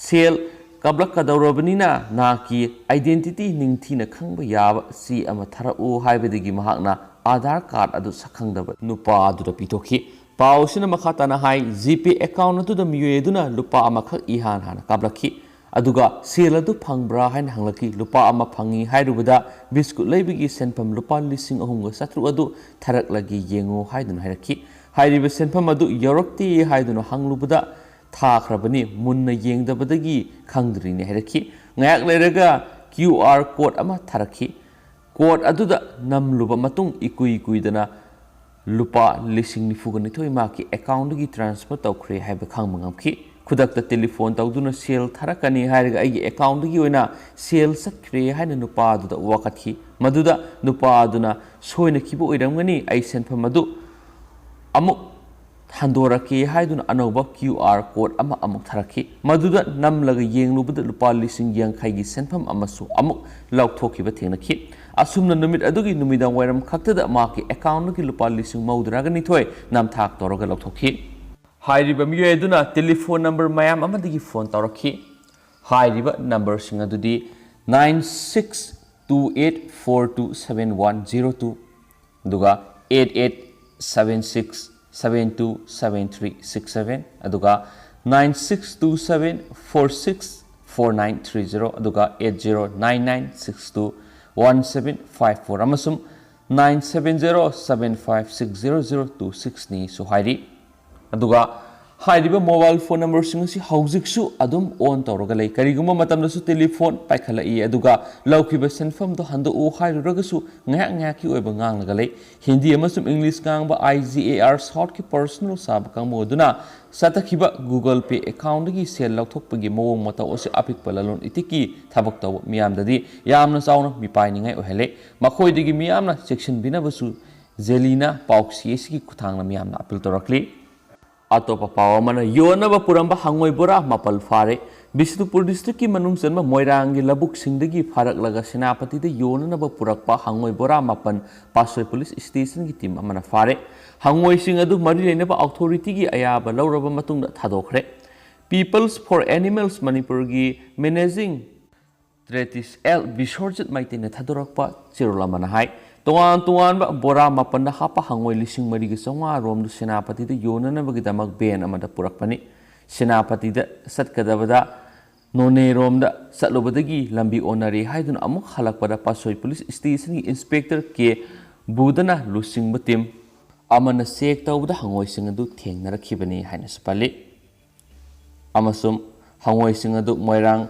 ꯁꯦꯜ ꯀꯥꯞꯂꯛꯀꯗꯧꯔꯕꯅꯤꯅ ꯅꯍꯥꯛꯀꯤ ꯑꯥꯏꯗꯦꯟꯇꯤꯇꯤ ꯅꯤꯡꯊꯤꯅ ꯈꯪꯕ ꯌꯥꯕ ꯆꯦ ꯑꯃ ꯊꯥꯔꯛꯎ ꯍꯥꯏꯕꯗꯒꯤ ꯃꯍꯥꯛꯅ ꯑꯥꯙꯥꯔ ꯀꯥꯔꯗ ꯑꯗꯨ ꯁꯛꯈꯪꯗꯕ ꯅꯨꯄꯥ ꯑꯗꯨꯗ ꯄꯤꯊꯣꯛꯈꯤ꯫ ꯄꯥꯎ ꯑꯁꯤꯅ ꯃꯈꯥ ꯇꯥꯅ ꯍꯥꯏ, ꯖꯤꯄꯦ ꯑꯦꯀꯥꯎꯟ ꯑꯗꯨꯗ ꯃꯤꯑꯣꯏ ꯑꯗꯨꯅ ꯂꯨꯄꯥ ꯑꯃꯈꯛ ꯏꯍꯥꯟ ꯍꯥꯟꯅ ꯀꯥꯞꯂꯛꯈꯤ꯫ ꯑꯗꯨꯒ ꯁꯦꯜ ꯑꯗꯨ ꯐꯪꯕ꯭ꯔꯥ ꯍꯥꯏꯅ ꯍꯪꯂꯛꯈꯤ꯫ ꯂꯨꯄꯥ ꯑꯃ ꯐꯪꯏ ꯍꯥꯏꯔꯨꯕꯗ ꯕꯤꯁꯀꯨꯠ ꯂꯩꯕꯒꯤ ꯁꯦꯟꯐꯝ ꯂꯨꯄꯥ ꯂꯤꯁꯤꯡ ꯑꯍꯨꯝꯒ ꯆꯥꯇ꯭ꯔꯨꯛ ꯑꯗꯨ ꯊꯥꯔꯛꯂꯒꯦ ꯌꯦꯡꯉꯨ ꯍꯥꯏꯗꯨꯅ ꯍꯥꯏꯔꯛꯈꯤ꯫ ꯍꯥꯏꯔꯤꯕ ꯁꯦꯟꯐꯝ ꯑꯗꯨ ꯌꯧꯔꯛꯇꯦ ꯍꯥꯏꯗꯨꯅ ꯍꯪꯂꯨꯕꯗ ꯊꯥꯈ꯭ꯔꯕꯅꯤ, ꯃꯨꯟꯅ ꯌꯦꯡꯗꯕꯗꯒꯤ ꯈꯪꯗ꯭ꯔꯤꯅꯤ ꯍꯥꯏꯔꯛꯈꯤ꯫ ꯉꯥꯏꯍꯥꯛ ꯂꯩꯔꯒ ꯀ꯭ꯌꯨ ꯑꯥꯔ ꯀꯣꯗ ꯑꯃ ꯊꯥꯔꯛꯈꯤ꯫ ꯀꯣꯗ ꯑꯗꯨꯗ ꯅꯝꯂꯨꯕ ꯃꯇꯨꯡ ꯏꯀꯨꯏ ꯀꯨꯏꯗꯅ ꯂꯨꯄꯥ ꯂꯤꯁꯤꯡ ꯅꯤꯐꯨꯒ ꯅꯤꯊꯣꯏ ꯃꯍꯥꯛꯀꯤ ꯑꯦꯀꯥꯎꯟꯗꯒꯤ ꯇ꯭ꯔꯥꯟꯁꯐꯔ ꯇꯧꯈ꯭ꯔꯦ ꯍꯥꯏꯕ ꯈꯪꯕ ꯉꯝꯈꯤ꯫ ꯈꯨꯗꯛꯇ ꯇꯦꯂꯤꯐꯣꯟ ꯇꯧꯗꯨꯅ ꯁꯦꯜ ꯊꯥꯔꯛꯀꯅꯤ ꯍꯥꯏꯔꯒ ꯑꯩꯒꯤ ꯑꯦꯀꯥꯎꯟꯗꯒꯤ ꯑꯣꯏꯅ ꯁꯦꯜ ꯆꯠꯈ꯭ꯔꯦ ꯍꯥꯏꯅ ꯅꯨꯄꯥ ꯑꯗꯨꯗ ꯋꯥꯀꯠꯈꯤ꯫ ꯃꯗꯨꯗ ꯅꯨꯄꯥ ꯑꯗꯨꯅ ꯁꯣꯏꯅꯈꯤꯕ ꯑꯣꯏꯔꯝꯒꯅꯤ, ꯑꯩ ꯁꯦꯟꯐꯝ ꯑꯗꯨ ꯑꯃꯨꯛ ꯍꯟꯗꯣꯔꯛꯀꯦ ꯍꯥꯏꯗꯨꯅ ꯑꯅꯧꯕ ꯀ꯭ꯌꯨ ꯑꯥꯔ ꯀꯣꯗ ꯑꯃ ꯑꯃꯨꯛ ꯊꯥꯔꯛꯈꯤ꯫ ꯃꯗꯨꯗ ꯅꯝꯂꯒ ꯌꯦꯡꯂꯨꯕꯗ ꯂꯨꯄꯥ ꯂꯤꯁꯤꯡ ꯌꯥꯡꯈꯩꯒꯤ ꯁꯦꯟꯐꯝ ꯑꯃꯁꯨ ꯑꯃꯨꯛ ꯂꯧꯊꯣꯛꯈꯤꯕ ꯊꯦꯡꯅꯈꯤ꯫ ꯑꯁꯨꯝꯅ ꯅꯨꯃꯤꯠ ꯑꯗꯨꯒꯤ ꯅꯨꯃꯤꯗꯥꯡ ꯋꯥꯏꯔꯝ ꯈꯛꯇꯗ ꯃꯍꯥꯛꯀꯤ ꯑꯦꯀꯥꯎꯟꯗꯒꯤ ꯂꯨꯄꯥ ꯂꯤꯁꯤꯡ ꯃꯧꯗ꯭ꯔꯥꯒ ꯅꯤꯊꯣꯏ ꯅꯝꯊꯥꯛ ꯇꯧꯔꯒ ꯂꯧꯊꯣꯛꯈꯤ꯫ ꯍꯥꯏꯔꯤꯕ ꯃꯤꯑꯣꯏ ꯑꯗꯨꯅ ꯇꯦꯂꯤꯐꯣꯟ ꯅꯝꯕꯔ ꯃꯌꯥꯝ ꯑꯃꯗꯒꯤ ꯐꯣꯟ ꯇꯧꯔꯛꯈꯤ꯫ ꯍꯥꯏꯔꯤꯕ ꯅꯝꯕꯔꯁꯤꯡ ꯑꯗꯨꯗꯤ nine six two eight four two seven one zero two, ꯑꯗꯨꯒ eight eight seven six seven two seven three six seven, ꯑꯗꯨꯒ nine six two seven four six four nine three zero, ꯑꯗꯨꯒ eight zero nine nine six two one seven five four ꯑꯃꯁꯨꯡ nine seven zero seven five six zero zero two six ꯅꯤꯁꯨ ꯍꯥꯏꯔꯤ꯫ ꯑꯗꯨꯒ ꯍꯥꯏꯔꯤꯕ mobile phone ꯅꯝꯕꯔꯁꯤꯡ ꯑꯁꯤ ꯍꯧꯖꯤꯛꯁꯨ ꯑꯗꯨꯝ ꯑꯣꯟ ꯇꯧꯔꯒ ꯂꯩ꯫ ꯀꯔꯤꯒꯨꯝꯕ ꯃꯇꯝꯗꯁꯨ ꯇꯦꯂꯤꯐꯣꯟ ꯄꯥꯏꯈꯠꯂꯛꯏ, ꯑꯗꯨꯒ ꯂꯧꯈꯤꯕ ꯁꯦꯟꯐꯝꯗꯣ ꯍꯟꯗꯣꯛꯎ ꯍꯥꯏꯔꯨꯔꯒꯁꯨ ꯉꯥꯏꯍꯥꯛ ꯉꯥꯏꯍꯥꯛꯀꯤ ꯑꯣꯏꯕ ꯉꯥꯡꯂꯒ ꯂꯩ꯫ ꯍꯤꯟꯗꯤ ꯑꯃꯁꯨꯡ ꯏꯪꯂꯤꯁ ꯉꯥꯡꯕ ꯑꯥꯏ ꯖꯤ ꯑꯦ ꯑꯥꯔ ꯁꯥꯎꯠꯀꯤ ꯄꯔꯁꯣꯅꯦꯜ ꯁꯥꯕ ꯀꯥꯡꯕꯨ ꯑꯗꯨꯅ ꯆꯠꯊꯈꯤꯕ ꯒꯨꯒꯜ ꯄꯦ ꯑꯦꯀꯥꯎꯟꯗꯒꯤ ꯁꯦꯜ ꯂꯧꯊꯣꯛꯄꯒꯤ ꯃꯑꯣꯡ ꯃꯇꯧ ꯑꯁꯤ ꯑꯄꯤꯛꯄ ꯂꯂꯣꯟ ꯏꯇꯤꯛꯀꯤ ꯊꯕꯛ ꯇꯧꯕ ꯃꯤꯌꯥꯝꯗꯗꯤ ꯌꯥꯝꯅ ꯆꯥꯎꯅ ꯃꯤꯄꯥꯏꯅꯤꯡꯉꯥꯏ ꯑꯣꯏꯍꯜꯂꯦ꯫ ꯃꯈꯣꯏꯗꯒꯤ ꯃꯤꯌꯥꯝꯅ ꯆꯦꯛꯁꯤꯟꯕꯤꯅꯕꯁꯨ ꯖꯦꯂꯤꯅ ꯄꯥꯎꯆꯦ ꯑꯁꯤꯒꯤ ꯈꯨꯠꯊꯥꯡꯗ ꯃꯤꯌꯥꯝꯅ ꯑꯄꯤꯜ ꯇꯧꯔꯛꯂꯤ꯫ ꯑꯇꯣꯞꯄ ꯄꯥꯎ ꯑꯃꯅ, ꯌꯣꯟꯅꯕ ꯄꯨꯔꯝꯕ ꯍꯪꯉꯣꯏ ꯕꯣꯔꯥ ꯃꯥꯄꯜ ꯐꯥꯔꯦ꯫ ꯕꯤꯁꯅꯨꯄꯨꯔ ꯗꯤꯁꯇ꯭ꯔꯤꯛꯀꯤ ꯃꯅꯨꯡ ꯆꯟꯕ ꯃꯣꯏꯔꯥꯡꯒꯤ ꯂꯧꯕꯨꯛꯁꯤꯡꯗꯒꯤ ꯐꯥꯔꯛꯂꯒ ꯁꯦꯅꯥꯄꯇꯤꯗ ꯌꯣꯟꯅꯅꯕ ꯄꯨꯔꯛꯄ ꯍꯪꯉꯣꯏ ꯕꯣꯔꯥ ꯃꯥꯄꯜ ꯄꯥꯠꯁꯣꯏ ꯄꯨꯂꯤꯁ ꯁ꯭ꯇꯦꯁꯟꯒꯤ ꯇꯤꯝ ꯑꯃꯅ ꯐꯥꯔꯦ꯫ ꯍꯪꯉꯣꯏꯁꯤꯡ ꯑꯗꯨ ꯃꯔꯤ ꯂꯩꯅꯕ ꯑꯣꯊꯣꯔꯤꯇꯤꯒꯤ ꯑꯌꯥꯕ ꯂꯧꯔꯕ ꯃꯇꯨꯡꯗ ꯊꯥꯗꯣꯛꯈ꯭ꯔꯦ꯫ Peoples for Animals ꯃꯅꯤꯄꯨꯔꯒꯤ ꯃꯦꯅꯦꯖꯤꯡ ꯇ꯭ꯔꯦꯇꯤꯁ ꯑꯦꯜ ꯕꯤꯁꯣꯔꯖꯤꯠ ꯃꯩꯇꯩꯅ ꯊꯥꯗꯣꯔꯛꯄ ꯆꯦꯔꯣꯜ ꯑꯃꯅ ꯍꯥꯏ, ꯇꯣꯉꯥꯟ ꯇꯣꯉꯥꯟꯕ ꯕꯣꯔꯥ ꯃꯥꯄꯟꯗ ꯍꯥꯞꯄ ꯍꯪꯉꯣꯏ ꯂꯤꯁꯤꯡ ꯃꯔꯤꯒ ꯆꯥꯝꯃꯉꯥ ꯔꯣꯝꯗꯨ ꯁꯦꯅꯥꯄꯇꯤꯗ ꯌꯣꯟꯅꯅꯕꯒꯤꯗꯃꯛ ꯚꯦꯟ ꯑꯃꯗ ꯄꯨꯔꯛꯄꯅꯤ꯫ ꯁꯦꯅꯥꯄꯇꯤꯗ ꯆꯠꯀꯗꯕꯗ ꯅꯣꯅꯦꯔꯣꯝꯗ ꯆꯠꯂꯨꯕꯗꯒꯤ ꯂꯝꯕꯤ ꯑꯣꯟꯅꯔꯦ ꯍꯥꯏꯗꯨꯅ ꯑꯃꯨꯛ ꯍꯜꯂꯛꯄꯗ ꯄꯥꯠꯁꯣꯏ ꯄꯨꯂꯤꯁ ꯁ꯭ꯇꯦꯁꯟꯒꯤ ꯏꯟꯁꯄꯦꯛꯇꯔ ꯀꯦ ꯕꯨꯗꯅ ꯂꯨꯆꯤꯡꯕ ꯇꯤꯝ ꯑꯃꯅ ꯆꯦꯛ ꯇꯧꯕꯗ ꯍꯪꯉꯣꯏꯁꯤꯡ ꯑꯗꯨ ꯊꯦꯡꯅꯔꯛꯈꯤꯕꯅꯤ ꯍꯥꯏꯅꯁꯨ ꯄꯜꯂꯤ꯫ ꯑꯃꯁꯨꯡ ꯍꯪꯉꯣꯏꯁꯤꯡ ꯑꯗꯨ ꯃꯣꯏꯔꯥꯡ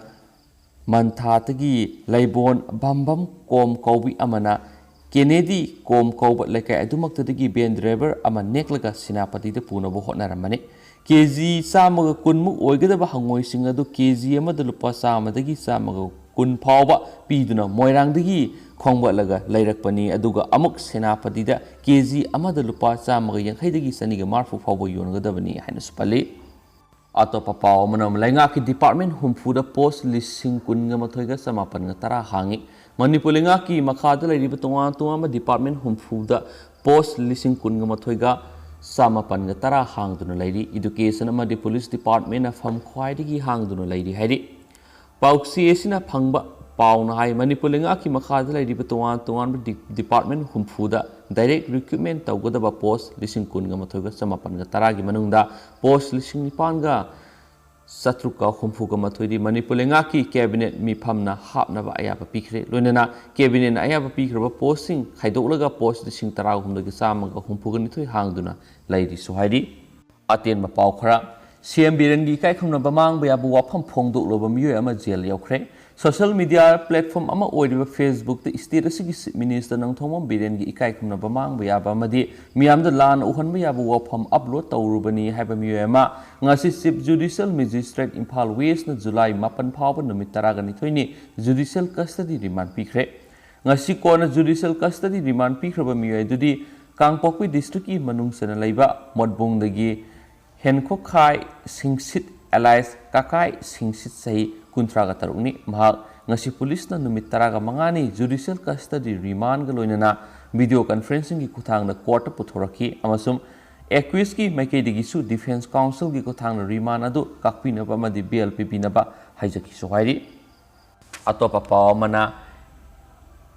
ꯃꯟꯊꯥꯗꯒꯤ ꯂꯩꯕꯣꯟ ꯕꯝꯕꯝ ꯀꯣꯝ ꯀꯧꯕꯤ ꯑꯃꯅ ꯀꯦꯅꯦꯗꯤ ꯀꯣꯝ ꯀꯧꯕ ꯂꯩꯀꯥꯏ ꯑꯗꯨꯃꯛꯇꯗꯒꯤ ꯚꯦꯟ ꯗ꯭ꯔꯥꯏꯚꯔ ꯑꯃ ꯅꯦꯛꯂꯒ ꯁꯦꯅꯥꯄꯇꯤꯗ ꯄꯨꯅꯕ ꯍꯣꯠꯅꯔꯝꯕꯅꯤ꯫ ꯀꯦ ꯖꯤ ꯆꯥꯝꯃꯒ ꯀꯨꯟꯃꯨꯛ ꯑꯣꯏꯒꯗꯕ ꯍꯪꯉꯣꯏꯁꯤꯡ ꯑꯗꯨ ꯀꯦ ꯖꯤ ꯑꯃꯗ ꯂꯨꯄꯥ ꯆꯥꯝꯃꯗꯒꯤ ꯆꯥꯝꯃꯒ ꯀꯨꯟ ꯐꯥꯎꯕ ꯄꯤꯗꯨꯅ ꯃꯣꯏꯔꯥꯡꯗꯒꯤ ꯈꯣꯝꯒꯠꯂꯒ ꯂꯩꯔꯛꯄꯅꯤ꯫ ꯑꯗꯨꯒ ꯑꯃꯨꯛ ꯁꯦꯅꯥꯄꯇꯤꯗ ꯀꯦ ꯖꯤ ꯑꯃꯗ ꯂꯨꯄꯥ ꯆꯥꯝꯃꯒ ꯌꯥꯡꯈꯩꯗꯒꯤ ꯆꯅꯤꯒ ꯃꯔꯤꯐꯨ ꯐꯥꯎꯕ ꯌꯣꯟꯒꯗꯕꯅꯤ ꯍꯥꯏꯅꯁꯨ ꯄꯜꯂꯤ꯫ ꯑꯇꯣꯞꯄ ꯄꯥꯎ ꯑꯃꯅ, ꯂꯩꯉꯥꯛꯀꯤ ꯗꯤꯄꯥꯔꯠꯃꯦꯟ ꯍꯨꯝꯐꯨꯗ ꯄꯣꯁ ꯂꯤꯁꯤꯡ ꯀꯨꯟꯒ ꯃꯥꯊꯣꯏꯒ ꯆꯃꯥꯄꯟꯒ ꯇꯔꯥ ꯍꯥꯡꯉꯤ꯫ ꯃꯅꯤꯄꯨꯔ ꯂꯩꯉꯥꯛꯀꯤ ꯃꯈꯥꯗ ꯂꯩꯔꯤꯕ ꯇꯣꯉꯥꯟ ꯇꯣꯉꯥꯟꯕ ꯗꯤꯄꯥꯔꯠꯃꯦꯟ ꯍꯨꯝꯐꯨꯗ ꯄꯣꯁ ꯂꯤꯁꯤꯡ ꯀꯨꯟꯒ ꯃꯥꯊꯣꯏꯒ ꯆꯃꯥꯄꯟꯒ ꯇꯔꯥ ꯍꯥꯡꯗꯨꯅ ꯂꯩꯔꯤ꯫ ꯏꯗꯨꯀꯦꯁꯟ ꯑꯃꯗꯤ ꯄꯨꯂꯤꯁ ꯗꯤꯄꯥꯔꯠꯃꯦꯟꯅ ꯐꯝ ꯈ꯭ꯋꯥꯏꯗꯒꯤ ꯍꯥꯡꯗꯨꯅ ꯂꯩꯔꯤ ꯍꯥꯏꯔꯤ꯫ ꯄꯥꯎꯆꯦ ꯑꯁꯤꯅ ꯐꯪꯕ ꯄꯥꯎꯅ ꯍꯥꯏ, ꯃꯅꯤꯄꯨꯔ ꯂꯩꯉꯥꯛꯀꯤ ꯃꯈꯥꯗ ꯂꯩꯔꯤꯕ ꯇꯣꯉꯥꯟ ꯇꯣꯉꯥꯟꯕ ꯗꯤ-, ꯗꯤꯄꯥꯔꯠꯃꯦꯟ ꯍꯨꯝꯐꯨꯗ ꯗꯥꯏꯔꯦꯛ ꯔꯤꯀ꯭ꯔꯨꯠꯃꯦꯟ ꯇꯧꯒꯗꯕ ꯄꯣꯁ ꯂꯤꯁꯤꯡ ꯀꯨꯟꯒ ꯃꯥꯊꯣꯏꯒ ꯆꯃꯥꯄꯟꯒ ꯇꯔꯥꯒꯤ ꯃꯅꯨꯡꯗ ꯄꯣꯁ ꯂꯤꯁꯤꯡ ꯅꯤꯄꯥꯟꯒ ꯆꯥꯇ꯭ꯔꯨꯛꯀ ꯍꯨꯝꯐꯨꯒ ꯃꯥꯊꯣꯏꯗꯤ ꯃꯅꯤꯄꯨꯔ ꯂꯩꯉꯥꯛꯀꯤ ꯀꯦꯕꯤꯅꯦꯠ ꯃꯤꯐꯝꯅ ꯍꯥꯞꯅꯕ ꯑꯌꯥꯕ ꯄꯤꯈ꯭ꯔꯦ꯫ ꯂꯣꯏꯅꯅ ꯀꯦꯕꯤꯅꯦꯠꯅ ꯑꯌꯥꯕ ꯄꯤꯈ꯭ꯔꯕ ꯄꯣꯁꯁꯤꯡ ꯈꯥꯏꯗꯣꯛꯂꯒ ꯄꯣꯁ ꯂꯤꯁꯤꯡ ꯇꯔꯥꯍꯨꯝꯗꯣꯏꯒ ꯆꯥꯝꯃꯒ ꯍꯨꯝꯐꯨꯒ ꯅꯤꯊꯣꯏ ꯍꯥꯡꯗꯨꯅ ꯂꯩꯔꯤꯁꯨ ꯍꯥꯏꯔꯤ꯫ ꯑꯇꯦꯟꯕ ꯄꯥꯎ ꯈꯔ꯫ ꯁꯤ ꯑꯦꯝ ꯕꯤꯔꯦꯟꯒꯤ ꯏꯀꯥꯏ ꯈꯨꯝꯅꯕ ꯃꯥꯡꯕ ꯌꯥꯕ ꯋꯥꯐꯝ ꯐꯣꯡꯗꯣꯛꯂꯨꯕ ꯃꯤꯑꯣꯏ ꯑꯃ ꯖꯦꯜ ꯌꯧꯈ꯭ꯔꯦ꯫ ꯁꯣꯁꯤꯌꯦꯜ ꯃꯤꯗꯤꯌꯥ ꯄ꯭ꯂꯦꯠꯐꯣꯝ ꯑꯃ ꯑꯣꯏꯔꯤꯕ Facebook-ꯇ ꯁ꯭ꯇꯦꯠ ꯑꯁꯤꯒꯤ ꯆꯤꯐ ꯃꯤꯅꯤꯁꯇꯔ ꯅꯣꯡꯊꯣꯝꯕꯝ ꯕꯤꯔꯦꯟꯒꯤ ꯏꯀꯥꯏ ꯈꯨꯝꯅꯕ ꯃꯥꯡꯕ ꯌꯥꯕ ꯑꯃꯗꯤ ꯃꯤꯌꯥꯝꯗ ꯂꯥꯟꯅ ꯎꯍꯟꯕ ꯌꯥꯕ ꯋꯥꯐꯝ ꯑꯞꯂꯣꯗ ꯇꯧꯔꯨꯕꯅꯤ ꯍꯥꯏꯕ ꯃꯤꯑꯣꯏ ꯑꯃ ꯉꯁꯤ ꯆꯤꯐ ꯖꯨꯗꯤꯁꯤꯌꯦꯜ ꯃꯦꯖꯤꯁꯇ꯭ꯔꯦꯠ ꯏꯝꯐꯥꯜ ꯋꯦꯁꯅ ꯖꯨꯂꯥꯏ ꯃꯥꯄꯟ ꯐꯥꯎꯕ ꯅꯨꯃꯤꯠ ꯇꯔꯥꯒ ꯅꯤꯊꯣꯏꯅꯤ ꯖꯨꯗꯤꯁꯤꯌꯦꯜ ꯀꯁꯇꯗꯤ ꯔꯤꯃꯥꯟ ꯄꯤꯈ꯭ꯔꯦ꯫ ꯉꯁꯤ ꯀꯣꯟꯅ ꯖꯨꯗꯤꯁꯤꯌꯦꯜ ꯀꯁꯇꯗꯤ ꯔꯤꯃꯥꯟ ꯄꯤꯈ꯭ꯔꯕ ꯃꯤꯑꯣꯏ ꯑꯗꯨꯗꯤ ꯀꯥꯡꯄꯣꯛꯄꯤ ꯗꯤꯁꯇ꯭ꯔꯤꯛꯀꯤ ꯃꯅꯨꯡ ꯆꯟꯅ ꯂꯩꯕ ꯃꯣꯠꯕꯨꯡꯗꯒꯤ ꯍꯦꯟꯈꯣꯛꯈꯥꯏ ꯁꯤꯡꯁꯤꯠ ꯑꯦꯂꯥꯏꯁ ꯀꯀꯥꯏ ꯁꯤꯡꯁꯤꯠ ꯆꯍꯤ ꯀꯨꯟꯊ꯭ꯔꯥꯒ ꯇꯔꯨꯛꯅꯤ꯫ ꯃꯍꯥꯛ ꯉꯁꯤ ꯄꯨꯂꯤꯁꯅ ꯅꯨꯃꯤꯠ ꯇꯔꯥꯒ ꯃꯉꯥꯅꯤ ꯖꯨꯗꯤꯁꯤꯌꯦꯜ ꯀꯁꯇꯗꯤ ꯔꯤꯃꯥꯟꯒ ꯂꯣꯏꯅꯅ ꯚꯤꯗꯤꯑꯣ ꯀꯟꯐꯔꯦꯟꯁꯤꯡꯒꯤ ꯈꯨꯠꯊꯥꯡꯗ ꯀꯣꯔꯠꯇ ꯄꯨꯊꯣꯔꯛꯈꯤ ꯑꯃꯁꯨꯡ ꯑꯦꯀ꯭ꯌꯨꯁꯀꯤ ꯃꯥꯏꯀꯩꯗꯒꯤꯁꯨ ꯗꯤꯐꯦꯟꯁ ꯀꯥꯎꯟꯁꯤꯜꯒꯤ ꯈꯨꯠꯊꯥꯡꯗ ꯔꯤꯃꯥꯟ ꯑꯗꯨ ꯀꯛꯄꯤꯅꯕ ꯑꯃꯗꯤ ꯕꯦꯜ ꯄꯤꯕꯤꯅꯕ ꯍꯥꯏꯖꯈꯤꯁꯨ ꯍꯥꯏꯔꯤ꯫ ꯑꯇꯣꯞꯄ ꯄꯥꯎ ꯑꯃꯅ,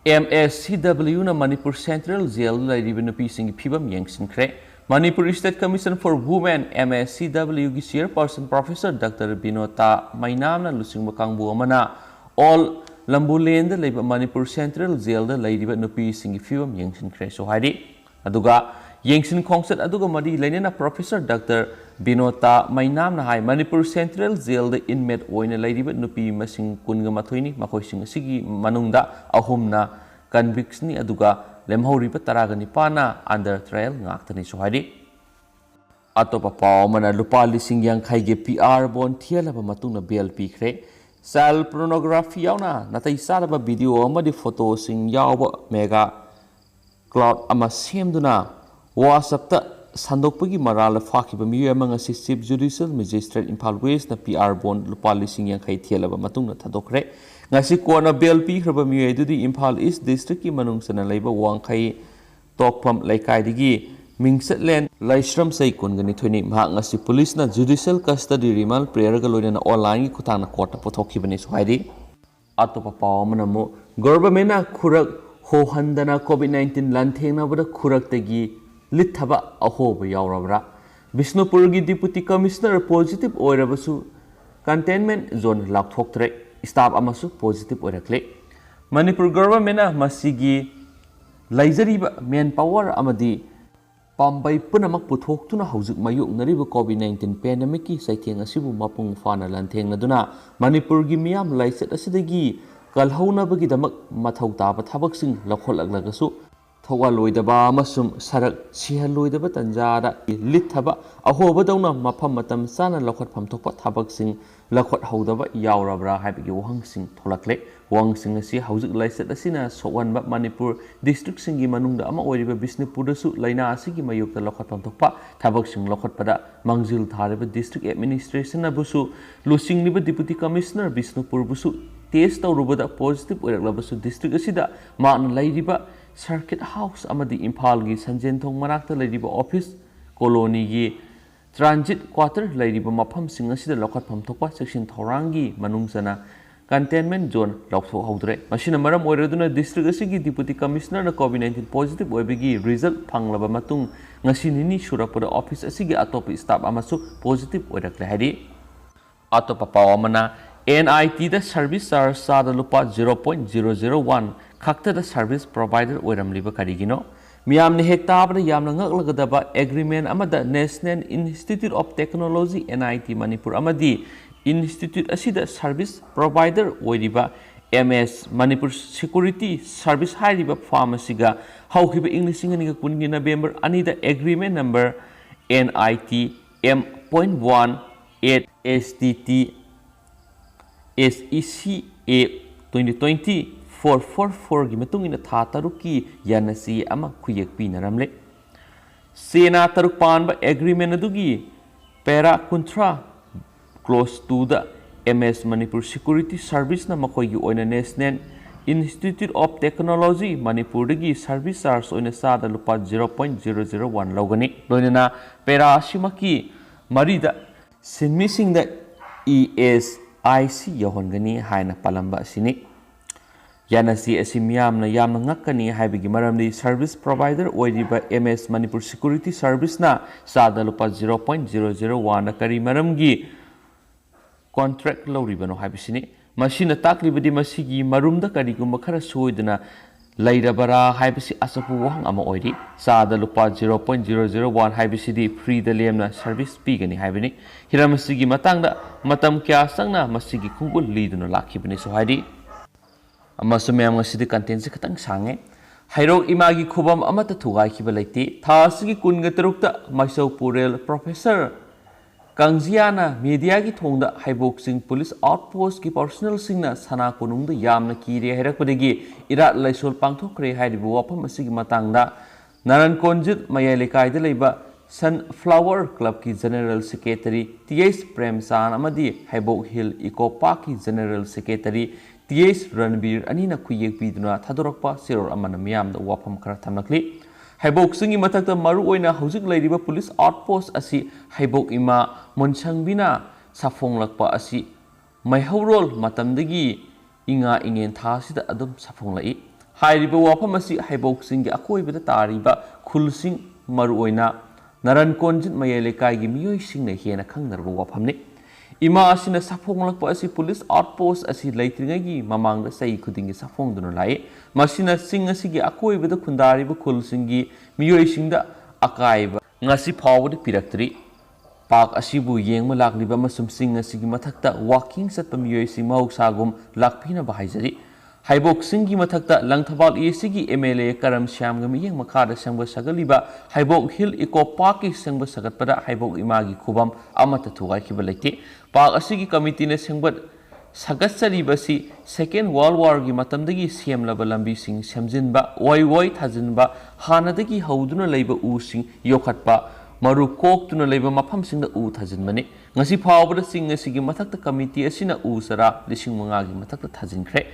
MACWꯅ ꯃꯅꯤꯄꯨꯔ ꯁꯦꯟꯇ꯭ꯔꯦꯜ ꯖꯦꯜꯗ ꯂꯩꯔꯤꯕ ꯅꯨꯄꯤꯁꯤꯡꯒꯤ ꯐꯤꯕꯝ ꯌꯦꯡꯁꯤꯟꯈ꯭ꯔꯦ꯫ Manipur State Commission for Women, MACWꯒꯤ chairperson Professor Doctor ꯕꯤꯅꯣꯇꯥ ꯃꯩꯅꯥꯝꯅ ꯂꯨꯆꯤꯡꯕ ꯀꯥꯡꯕꯨ ꯑꯃꯅ ꯑꯣꯜ ꯂꯝꯕꯨꯂꯦꯟꯗ ꯂꯩꯕ ꯃꯅꯤꯄꯨꯔ ꯁꯦꯟꯇ꯭ꯔꯦꯜ ꯖꯦꯜꯗ ꯂꯩꯔꯤꯕ ꯅꯨꯄꯤꯁꯤꯡꯒꯤ ꯐꯤꯕꯝ ꯌꯦꯡꯁꯤꯟꯈ꯭ꯔꯦꯁꯨ ꯍꯥꯏꯔꯤ꯫ ꯑꯗꯨꯒ ꯌꯦꯡꯁꯤꯟ ꯈꯣꯡꯆꯠ ꯑꯗꯨꯒ ꯃꯔꯤ ꯂꯩꯅꯅ Professor Doctor ꯕꯤꯅꯣꯇꯥ ꯃꯩꯅꯥꯝꯅ ꯍꯥꯏ, ꯃꯅꯤꯄꯨꯔ ꯁꯦꯟꯇ꯭ꯔꯦꯜ ꯖꯦꯜꯗ inmate ꯑꯣꯏꯅ ꯂꯩꯔꯤꯕ ꯅꯨꯄꯤ ꯃꯁꯤꯡ ꯀꯨꯟꯒ ꯃꯥꯊꯣꯏꯅꯤ꯫ ꯃꯈꯣꯏꯁꯤꯡ ꯑꯁꯤꯒꯤ ꯃꯅꯨꯡꯗ ꯑꯍꯨꯝꯅ convictsꯅꯤ, ꯑꯗꯨꯒ ꯂꯦꯝꯍꯧꯔꯤꯕ ꯇꯔꯥꯒ ꯅꯤꯄꯥꯟꯅ under trial ꯉꯥꯛꯇꯅꯤꯁꯨ ꯍꯥꯏꯔꯤ꯫ ꯑꯇꯣꯞꯄ ꯄꯥꯎ ꯑꯃꯅ, ꯂꯨꯄꯥ ꯂꯤꯁꯤꯡ ꯌꯥꯡꯈꯩꯒꯤ PR bond ꯊꯤꯍꯜꯂꯕ ꯃꯇꯨꯡꯗ bail ꯄꯤꯈ꯭ꯔꯦ꯫ Child pornography ꯌꯥꯎꯅ ꯅꯥꯇꯩ ꯆꯥꯗꯕ video ꯑꯃꯗꯤ photoꯁꯤꯡ ꯌꯥꯎꯕ mega cloud ꯑꯃ ꯁꯦꯝꯗꯨꯅ WhatsAppꯇ ꯁꯟꯗꯣꯛꯄꯒꯤ ꯃꯔꯥꯜꯗ ꯐꯥꯈꯤꯕ ꯃꯤꯑꯣꯏ ꯑꯃ ꯉꯁꯤ Chief Judicial Magistrate Imphal Westꯅ PR bond ꯂꯨꯄꯥ ꯂꯤꯁꯤꯡ ꯌꯥꯡꯈꯩ ꯊꯤꯍꯜꯂꯕ ꯃꯇꯨꯡꯗ ꯊꯥꯗꯣꯛꯈ꯭ꯔꯦ꯫ ꯉꯁꯤ ꯀꯣꯟꯅ bail ꯄꯤꯈ꯭ꯔꯕ ꯃꯤꯑꯣꯏ ꯑꯗꯨꯗꯤ ꯏꯝꯐꯥꯜ East Districtꯀꯤ ꯃꯅꯨꯡ ꯆꯟꯅ ꯂꯩꯕ ꯋꯥꯡꯈꯩ ꯇꯣꯛꯐꯝ ꯂꯩꯀꯥꯏꯗꯒꯤ ꯃꯤꯡꯆꯠꯂꯦꯟ ꯂꯩꯁ꯭ꯔꯝ ꯆꯍꯤ ꯀꯨꯟꯒ ꯅꯤꯊꯣꯏꯅꯤ꯫ ꯃꯍꯥꯛ ꯉꯁꯤ ꯄꯨꯂꯤꯁꯅ judicial custody remand payerꯒ ꯂꯣꯏꯅꯅ onlineꯒꯤ ꯈꯨꯠꯊꯥꯡꯗ courtꯇ ꯄꯨꯊꯣꯛꯈꯤꯕꯅꯤꯁꯨ ꯍꯥꯏꯔꯤ꯫ ꯑꯇꯣꯞꯄ ꯄꯥꯎ ꯑꯃꯅ ꯑꯃꯨꯛ, governmentꯅ ꯈꯨꯔꯛ ꯍꯣꯍꯟꯗꯅ COVID nineteen ꯂꯥꯟꯊꯦꯡꯅꯕꯗ ꯈꯨꯔꯛꯇꯒꯤ ꯂꯤꯠꯊꯕ ꯑꯍꯣꯕ ꯌꯥꯎꯔꯕ꯭ꯔꯥ? ꯕꯤꯁꯅꯨꯄꯨꯔꯒꯤ Deputy Commissioner positive ꯑꯣꯏꯔꯕꯁꯨ containment zone ꯂꯥꯎꯊꯣꯛꯇ꯭ꯔꯦ, staff ꯑꯃꯁꯨ positive ꯑꯣꯏꯔꯛꯂꯦ꯫ ꯃꯅꯤꯄꯨꯔ governmentꯅ ꯃꯁꯤꯒꯤ ꯂꯩꯖꯔꯤꯕ manpower ꯑꯃꯗꯤ ꯄꯥꯝꯕꯩ ꯄꯨꯝꯅꯃꯛ ꯄꯨꯊꯣꯛꯇꯨꯅ ꯍꯧꯖꯤꯛ ꯃꯥꯌꯣꯛꯅꯔꯤꯕ COVID nineteen pandemicꯀꯤ ꯆꯩꯊꯦꯡ ꯑꯁꯤꯕꯨ ꯃꯄꯨꯡ ꯐꯥꯅ ꯂꯥꯟꯊꯦꯡꯅꯗꯨꯅ ꯃꯅꯤꯄꯨꯔꯒꯤ ꯃꯤꯌꯥꯝ ꯂꯥꯏꯆꯠ ꯑꯁꯤꯗꯒꯤ ꯀꯜꯍꯧꯅꯕꯒꯤꯗꯃꯛ ꯃꯊꯧ ꯇꯥꯕ ꯊꯕꯛꯁꯤꯡ ꯂꯧꯈꯠꯂꯛꯂꯒꯁꯨ, ꯊꯣꯛꯍꯜꯂꯣꯏꯗꯕ ꯑꯃꯁꯨꯡ ꯁꯔꯛ ꯁꯤꯍꯜꯂꯣꯏꯗꯕ ꯇꯟꯖꯥꯗ ꯂꯤꯠꯊꯕ ꯑꯍꯣꯕꯗꯧꯅ ꯃꯐꯝ ꯃꯇꯝ ꯆꯥꯅ ꯂꯧꯈꯠꯐꯝ ꯊꯣꯛꯄ ꯊꯕꯛꯁꯤꯡ ꯂꯧꯈꯠꯍꯧꯗꯕ ꯌꯥꯎꯔꯕ꯭ꯔꯥ ꯍꯥꯏꯕꯒꯤ ꯋꯥꯍꯪꯁꯤꯡ ꯊꯣꯛꯂꯛꯂꯦ꯫ ꯋꯥꯍꯪꯁꯤꯡ ꯑꯁꯤ ꯍꯧꯖꯤꯛ ꯂꯥꯏꯆꯠ ꯑꯁꯤꯅ ꯁꯣꯛꯍꯟꯕ ꯃꯅꯤꯄꯨꯔ districtꯁꯤꯡꯒꯤ ꯃꯅꯨꯡꯗ ꯑꯃ ꯑꯣꯏꯔꯤꯕ ꯕꯤꯁꯅꯨꯄꯨꯔꯗꯁꯨ ꯂꯥꯏꯅꯥ ꯑꯁꯤꯒꯤ ꯃꯥꯌꯣꯛꯇ ꯂꯧꯈꯠꯐꯝ ꯊꯣꯛꯄ ꯊꯕꯛꯁꯤꯡ ꯂꯧꯈꯠꯄꯗ ꯃꯥꯡꯖꯤꯜ ꯊꯥꯔꯤꯕ district administrationꯅꯕꯨꯁꯨ ꯂꯨꯆꯤꯡꯂꯤꯕ Deputy Commissioner ꯕꯤꯁꯅꯨꯄꯨꯔꯕꯨꯁꯨ test ꯇꯧꯔꯨꯕꯗ positive ꯑꯣꯏꯔꯛꯂꯕꯁꯨ district ꯑꯁꯤꯗ ꯃꯍꯥꯛꯅ ꯂꯩꯔꯤꯕ circuit house ꯑꯃꯗꯤ ꯏꯝꯐꯥꯜꯒꯤ ꯁꯟꯖꯦꯟꯊꯣꯡ ꯃꯅꯥꯛꯇ ꯂꯩꯔꯤꯕ office colonyꯒꯤ transit quarter ꯂꯩꯔꯤꯕ ꯃꯐꯝꯁꯤꯡ ꯑꯁꯤꯗ ꯂꯧꯈꯠꯐꯝ ꯊꯣꯛꯄ ꯆꯦꯛꯁꯤꯟ ꯊꯧꯔꯥꯡꯒꯤ ꯃꯅꯨꯡ ꯆꯟꯅ containment zone ꯂꯥꯎꯊꯣꯛꯍꯧꯗ꯭ꯔꯦ꯫ ꯃꯁꯤꯅ ꯃꯔꯝ ꯑꯣꯏꯔꯗꯨꯅ district ꯑꯁꯤꯒꯤ Deputy Commissionerꯅ COVID nineteen positive ꯑꯣꯏꯕꯒꯤ result ꯐꯪꯂꯕ ꯃꯇꯨꯡ ꯉꯁꯤ ꯅꯤꯅꯤ ꯁꯨꯔꯛꯄꯗ office ꯑꯁꯤꯒꯤ ꯑꯇꯣꯞꯄ staff ꯑꯃꯁꯨ positive ꯑꯣꯏꯔꯛꯂꯦ ꯍꯥꯏꯔꯤ꯫ ꯑꯇꯣꯞꯄ ꯄꯥꯎ ꯑꯃꯅ, NITꯗ service charge ꯆꯥꯗ ꯂꯨꯄꯥ zero point zero zero one ꯈꯛꯇꯗ service provider ꯑꯣꯏꯔꯝꯂꯤꯕ ꯀꯔꯤꯒꯤꯅꯣ? ꯃꯤꯌꯥꯝꯅ ꯍꯦꯛ ꯇꯥꯕꯗ ꯌꯥꯝꯅ ꯉꯛꯂꯒꯗꯕ agreement ꯑꯃꯗ National Institute of Technology, NIT Manipur ꯑꯃꯗꯤ institute ꯑꯁꯤꯗ service provider ꯑꯣꯏꯔꯤꯕ MS Manipur Security Service ꯍꯥꯏꯔꯤꯕ firm ꯑꯁꯤꯒ ꯍꯧꯈꯤꯕ ꯏꯪ ꯂꯤꯁꯤꯡ ꯑꯅꯤꯒ ꯀꯨꯟꯒꯤ November ꯑꯅꯤꯗ agreement number NIT M point one eight STT SECA twenty twenty four four fourꯒꯤ ꯃꯇꯨꯡ ꯏꯟꯅ ꯊꯥ ꯇꯔꯨꯛꯀꯤ ꯌꯥꯅꯆꯦ ꯑꯃ ꯈꯨꯌꯦꯛ ꯄꯤꯅꯔꯝꯂꯦ꯫ ꯆꯦꯅꯥ ꯇꯔꯨꯛ ꯄꯥꯟꯕ agreement ꯑꯗꯨꯒꯤ para ꯀꯨꯟꯊ꯭ꯔꯥ clause twoꯗ MS Manipur Security Serviceꯅ ꯃꯈꯣꯏꯒꯤ ꯑꯣꯏꯅ National Institute of Technology ꯃꯅꯤꯄꯨꯔꯗꯒꯤ service charge ꯑꯣꯏꯅ ꯆꯥꯗ ꯂꯨꯄꯥ zero point zero zero one ꯂꯧꯒꯅꯤ꯫ ꯂꯣꯏꯅꯅ para ꯑꯁꯤꯃꯛꯀꯤ ꯃꯔꯤꯗ ꯁꯤꯟꯃꯤꯁꯤꯡꯗ ESIC ꯌꯧꯍꯟꯒꯅꯤ ꯍꯥꯏꯅ ꯄꯥꯜꯂꯝꯕ ꯑꯁꯤꯅꯤ꯫ ꯌꯥꯅꯆꯦ ꯑꯁꯤ ꯃꯤꯌꯥꯝꯅ ꯌꯥꯝꯅ ꯉꯛꯀꯅꯤ ꯍꯥꯏꯕꯒꯤ ꯃꯔꯝꯗꯤ service provider ꯑꯣꯏꯔꯤꯕ MS Manipur Security Serviceꯅ ꯆꯥꯗ ꯂꯨꯄꯥ zero point zero zero oneꯗ ꯀꯔꯤ ꯃꯔꯝꯒꯤ contract ꯂꯧꯔꯤꯕꯅꯣ ꯍꯥꯏꯕꯁꯤꯅꯤ꯫ ꯃꯁꯤꯅ ꯇꯥꯛꯂꯤꯕꯗꯤ ꯃꯁꯤꯒꯤ ꯃꯔꯨꯝꯗ ꯀꯔꯤꯒꯨꯝꯕ ꯈꯔ ꯁꯣꯏꯗꯅ ꯂꯩꯔꯕꯔꯥ ꯍꯥꯏꯕꯁꯤ ꯑꯆꯧꯕ ꯋꯥꯍꯪ ꯑꯃ ꯑꯣꯏꯔꯤ꯫ ꯆꯥꯗ ꯂꯨꯄꯥ zero point zero zero one ꯍꯥꯏꯕꯁꯤꯗꯤ freeꯗ ꯂꯦꯝꯅ service ꯄꯤꯒꯅꯤ ꯍꯥꯏꯕꯅꯤ꯫ ꯍꯤꯔꯝ ꯑꯁꯤꯒꯤ ꯃꯇꯥꯡꯗ ꯃꯇꯝ ꯀꯌꯥ ꯆꯪꯅ ꯃꯁꯤꯒꯤ ꯈꯣꯡꯒꯨꯜ ꯂꯤꯗꯨꯅ ꯂꯥꯛꯈꯤꯕꯅꯤꯁꯨ ꯍꯥꯏꯔꯤ꯫ ꯑꯃꯁꯨꯡ ꯃꯌꯥꯝ, ꯉꯁꯤꯗꯤ contentꯁꯤ ꯈꯤꯇꯪ ꯁꯥꯡꯉꯦ꯫ ꯍꯩꯔꯣꯛ ꯏꯃꯥꯒꯤ ꯈꯨꯕꯝ ꯑꯃꯠꯇ ꯊꯨꯒꯥꯏꯈꯤꯕ ꯂꯩꯇꯦ꯫ ꯊꯥ ꯑꯁꯤꯒꯤ ꯀꯨꯟꯒ ꯇꯔꯨꯛꯇ ꯃꯥꯏꯁꯧ ꯄꯨꯔꯦꯜ professor ꯀꯥꯡꯖꯤꯌꯥꯅ mediaꯒꯤ ꯊꯣꯡꯗ ꯍꯩꯕꯣꯛ ꯆꯤꯡ police outpostꯀꯤ personnelꯁꯤꯡꯅ ꯁꯅꯥ ꯀꯣꯅꯨꯡꯗ ꯌꯥꯝꯅ ꯀꯤꯔꯦ ꯍꯥꯏꯔꯛꯄꯗꯒꯤ ꯏꯔꯥꯠ ꯂꯩꯁꯣꯜ ꯄꯥꯡꯊꯣꯛꯈ꯭ꯔꯦ ꯍꯥꯏꯔꯤꯕ ꯋꯥꯐꯝ ꯑꯁꯤꯒꯤ ꯃꯇꯥꯡꯗ ꯅꯥꯔꯟ ꯀꯣꯟꯖꯤꯠ ꯃꯌꯥꯏ ꯂꯩꯀꯥꯏꯗ ꯂꯩꯕ Sunflower Clubꯀꯤ General Secretary Th ꯄ꯭ꯔꯦꯝꯆꯥꯟ ꯑꯃꯗꯤ ꯍꯩꯕꯣꯛ Hill Eco Parkꯀꯤ General Secretary Th ꯔꯟꯕꯤꯔ ꯑꯅꯤꯅ ꯈꯨꯌꯦꯛ ꯄꯤꯗꯨꯅ ꯊꯥꯗꯣꯔꯛꯄ ꯆꯦꯔꯣꯜ ꯑꯃꯅ ꯃꯤꯌꯥꯝꯗ ꯋꯥꯐꯝ ꯈꯔ ꯊꯝꯂꯛꯂꯤ꯫ ꯍꯩꯕꯣꯛ ꯆꯤꯡꯒꯤ ꯃꯊꯛꯇ ꯃꯔꯨꯑꯣꯏꯅ ꯍꯧꯖꯤꯛ ꯂꯩꯔꯤꯕ police outpost ꯑꯁꯤ ꯍꯩꯕꯣꯛ ꯏꯃꯥ ꯃꯨꯟꯁꯪꯕꯤꯅ ꯁꯥꯐꯣꯡꯂꯛꯄ ꯑꯁꯤ ꯃꯩꯍꯧꯔꯣꯜ ꯃꯇꯝꯗꯒꯤ ꯏꯉꯥ ꯏꯉꯦꯟ ꯊꯥ ꯑꯁꯤꯗ ꯑꯗꯨꯝ ꯁꯥꯐꯣꯡꯂꯛꯏ꯫ ꯍꯥꯏꯔꯤꯕ ꯋꯥꯐꯝ ꯑꯁꯤ ꯍꯩꯕꯣꯛ ꯆꯤꯡꯒꯤ ꯑꯀꯣꯏꯕꯗ ꯇꯥꯔꯤꯕ ꯈꯨꯜꯁꯤꯡ, ꯃꯔꯨꯑꯣꯏꯅ ꯅꯔꯟ ꯀꯣꯟꯖꯤꯠ ꯃꯌꯥꯏ ꯂꯩꯀꯥꯏꯒꯤ ꯃꯤꯑꯣꯏꯁꯤꯡꯅ ꯍꯦꯟꯅ ꯈꯪꯅꯔꯕ ꯋꯥꯐꯝꯅꯤ꯫ ꯏꯃꯥ ꯑꯁꯤꯅ ꯁꯥꯐꯣꯡꯂꯛꯄ ꯑꯁꯤ ꯄꯨꯂꯤꯁ ꯑꯥꯎꯠꯄꯣꯁ ꯑꯁꯤ ꯂꯩꯇ꯭ꯔꯤꯉꯩꯒꯤ ꯃꯃꯥꯡꯗ ꯆꯍꯤ ꯈꯨꯗꯤꯡꯒꯤ ꯁꯥꯐꯣꯡꯗꯨꯅ ꯂꯥꯛꯏ꯫ ꯃꯁꯤꯅ ꯆꯤꯡ ꯑꯁꯤꯒꯤ ꯑꯀꯣꯏꯕꯗ ꯈꯨꯟꯗꯥꯔꯤꯕ ꯈꯨꯜꯁꯤꯡꯒꯤ ꯃꯤꯑꯣꯏꯁꯤꯡꯗ ꯑꯀꯥꯏꯕ ꯉꯁꯤ ꯐꯥꯎꯕꯗ ꯄꯤꯔꯛꯇ꯭ꯔꯤ꯫ ꯄꯥꯛ ꯑꯁꯤꯕꯨ ꯌꯦꯡꯕ ꯂꯥꯛꯂꯤꯕ ꯑꯃꯁꯨꯡ ꯆꯤꯡ ꯑꯁꯤꯒꯤ ꯃꯊꯛꯇ ꯋꯥꯀꯤꯡ ꯆꯠꯄ ꯃꯤꯑꯣꯏꯁꯤꯡ ꯃꯍꯧꯁꯥꯒꯨꯝ ꯂꯥꯛꯄꯤꯅꯕ ꯍꯥꯏꯖꯔꯤ꯫ ꯍꯩꯕꯣꯛ ꯆꯤꯡꯒꯤ ꯃꯊꯛꯇ ꯂꯪꯊꯕꯥꯜ ꯑꯦ ꯁꯤꯒꯤ ꯑꯦꯝ ꯑꯦꯜ ꯑꯦ ꯀꯔꯝ ꯁ꯭ꯌꯥꯝꯒꯤ ꯃꯤꯠꯌꯦꯡ ꯃꯈꯥꯗ ꯁꯦꯝꯒꯠ ꯁꯥꯒꯠꯂꯤꯕ ꯍꯩꯕꯣꯛ ꯍꯤꯜ ꯏꯀꯣ ꯄꯥꯔꯛꯀꯤ ꯁꯦꯝꯒꯠ ꯁꯥꯒꯠꯄꯗ ꯍꯩꯕꯣꯛ ꯏꯃꯥꯒꯤ ꯈꯨꯕꯝ ꯑꯃꯠꯇ ꯊꯨꯒꯥꯏꯈꯤꯕ ꯂꯩꯇꯦ꯫ ꯄꯥꯛ ꯑꯁꯤꯒꯤ ꯀꯃꯤꯇꯤꯅ ꯁꯦꯝꯒꯠ ꯁꯥꯒꯠꯆꯔꯤꯕꯁꯤ ꯁꯦꯀꯦꯟ ꯋꯥꯔꯜ ꯋꯥꯔꯒꯤ ꯃꯇꯝꯗꯒꯤ ꯁꯦꯝꯂꯕ ꯂꯝꯕꯤꯁꯤꯡ ꯁꯦꯝꯖꯤꯟꯕ, ꯑꯣꯏ ꯑꯣꯏ ꯊꯥꯖꯤꯟꯕ, ꯍꯥꯟꯅꯗꯒꯤ ꯍꯧꯗꯨꯅ ꯂꯩꯕ ꯎꯁꯤꯡ ꯌꯣꯛꯈꯠꯄ, ꯃꯔꯨ ꯀꯣꯛꯇꯨꯅ ꯂꯩꯕ ꯃꯐꯝꯁꯤꯡꯗ ꯎ ꯊꯥꯖꯤꯟꯕꯅꯤ꯫ ꯉꯁꯤ ꯐꯥꯎꯕꯗ ꯆꯤꯡ ꯑꯁꯤꯒꯤ ꯃꯊꯛꯇ ꯀꯃꯤꯇꯤ ꯑꯁꯤꯅ ꯎ ꯆꯥꯔꯥ ꯂꯤꯁꯤꯡ ꯃꯉꯥꯒꯤ ꯃꯊꯛꯇ ꯊꯥꯖꯤꯟꯈ꯭ꯔꯦ꯫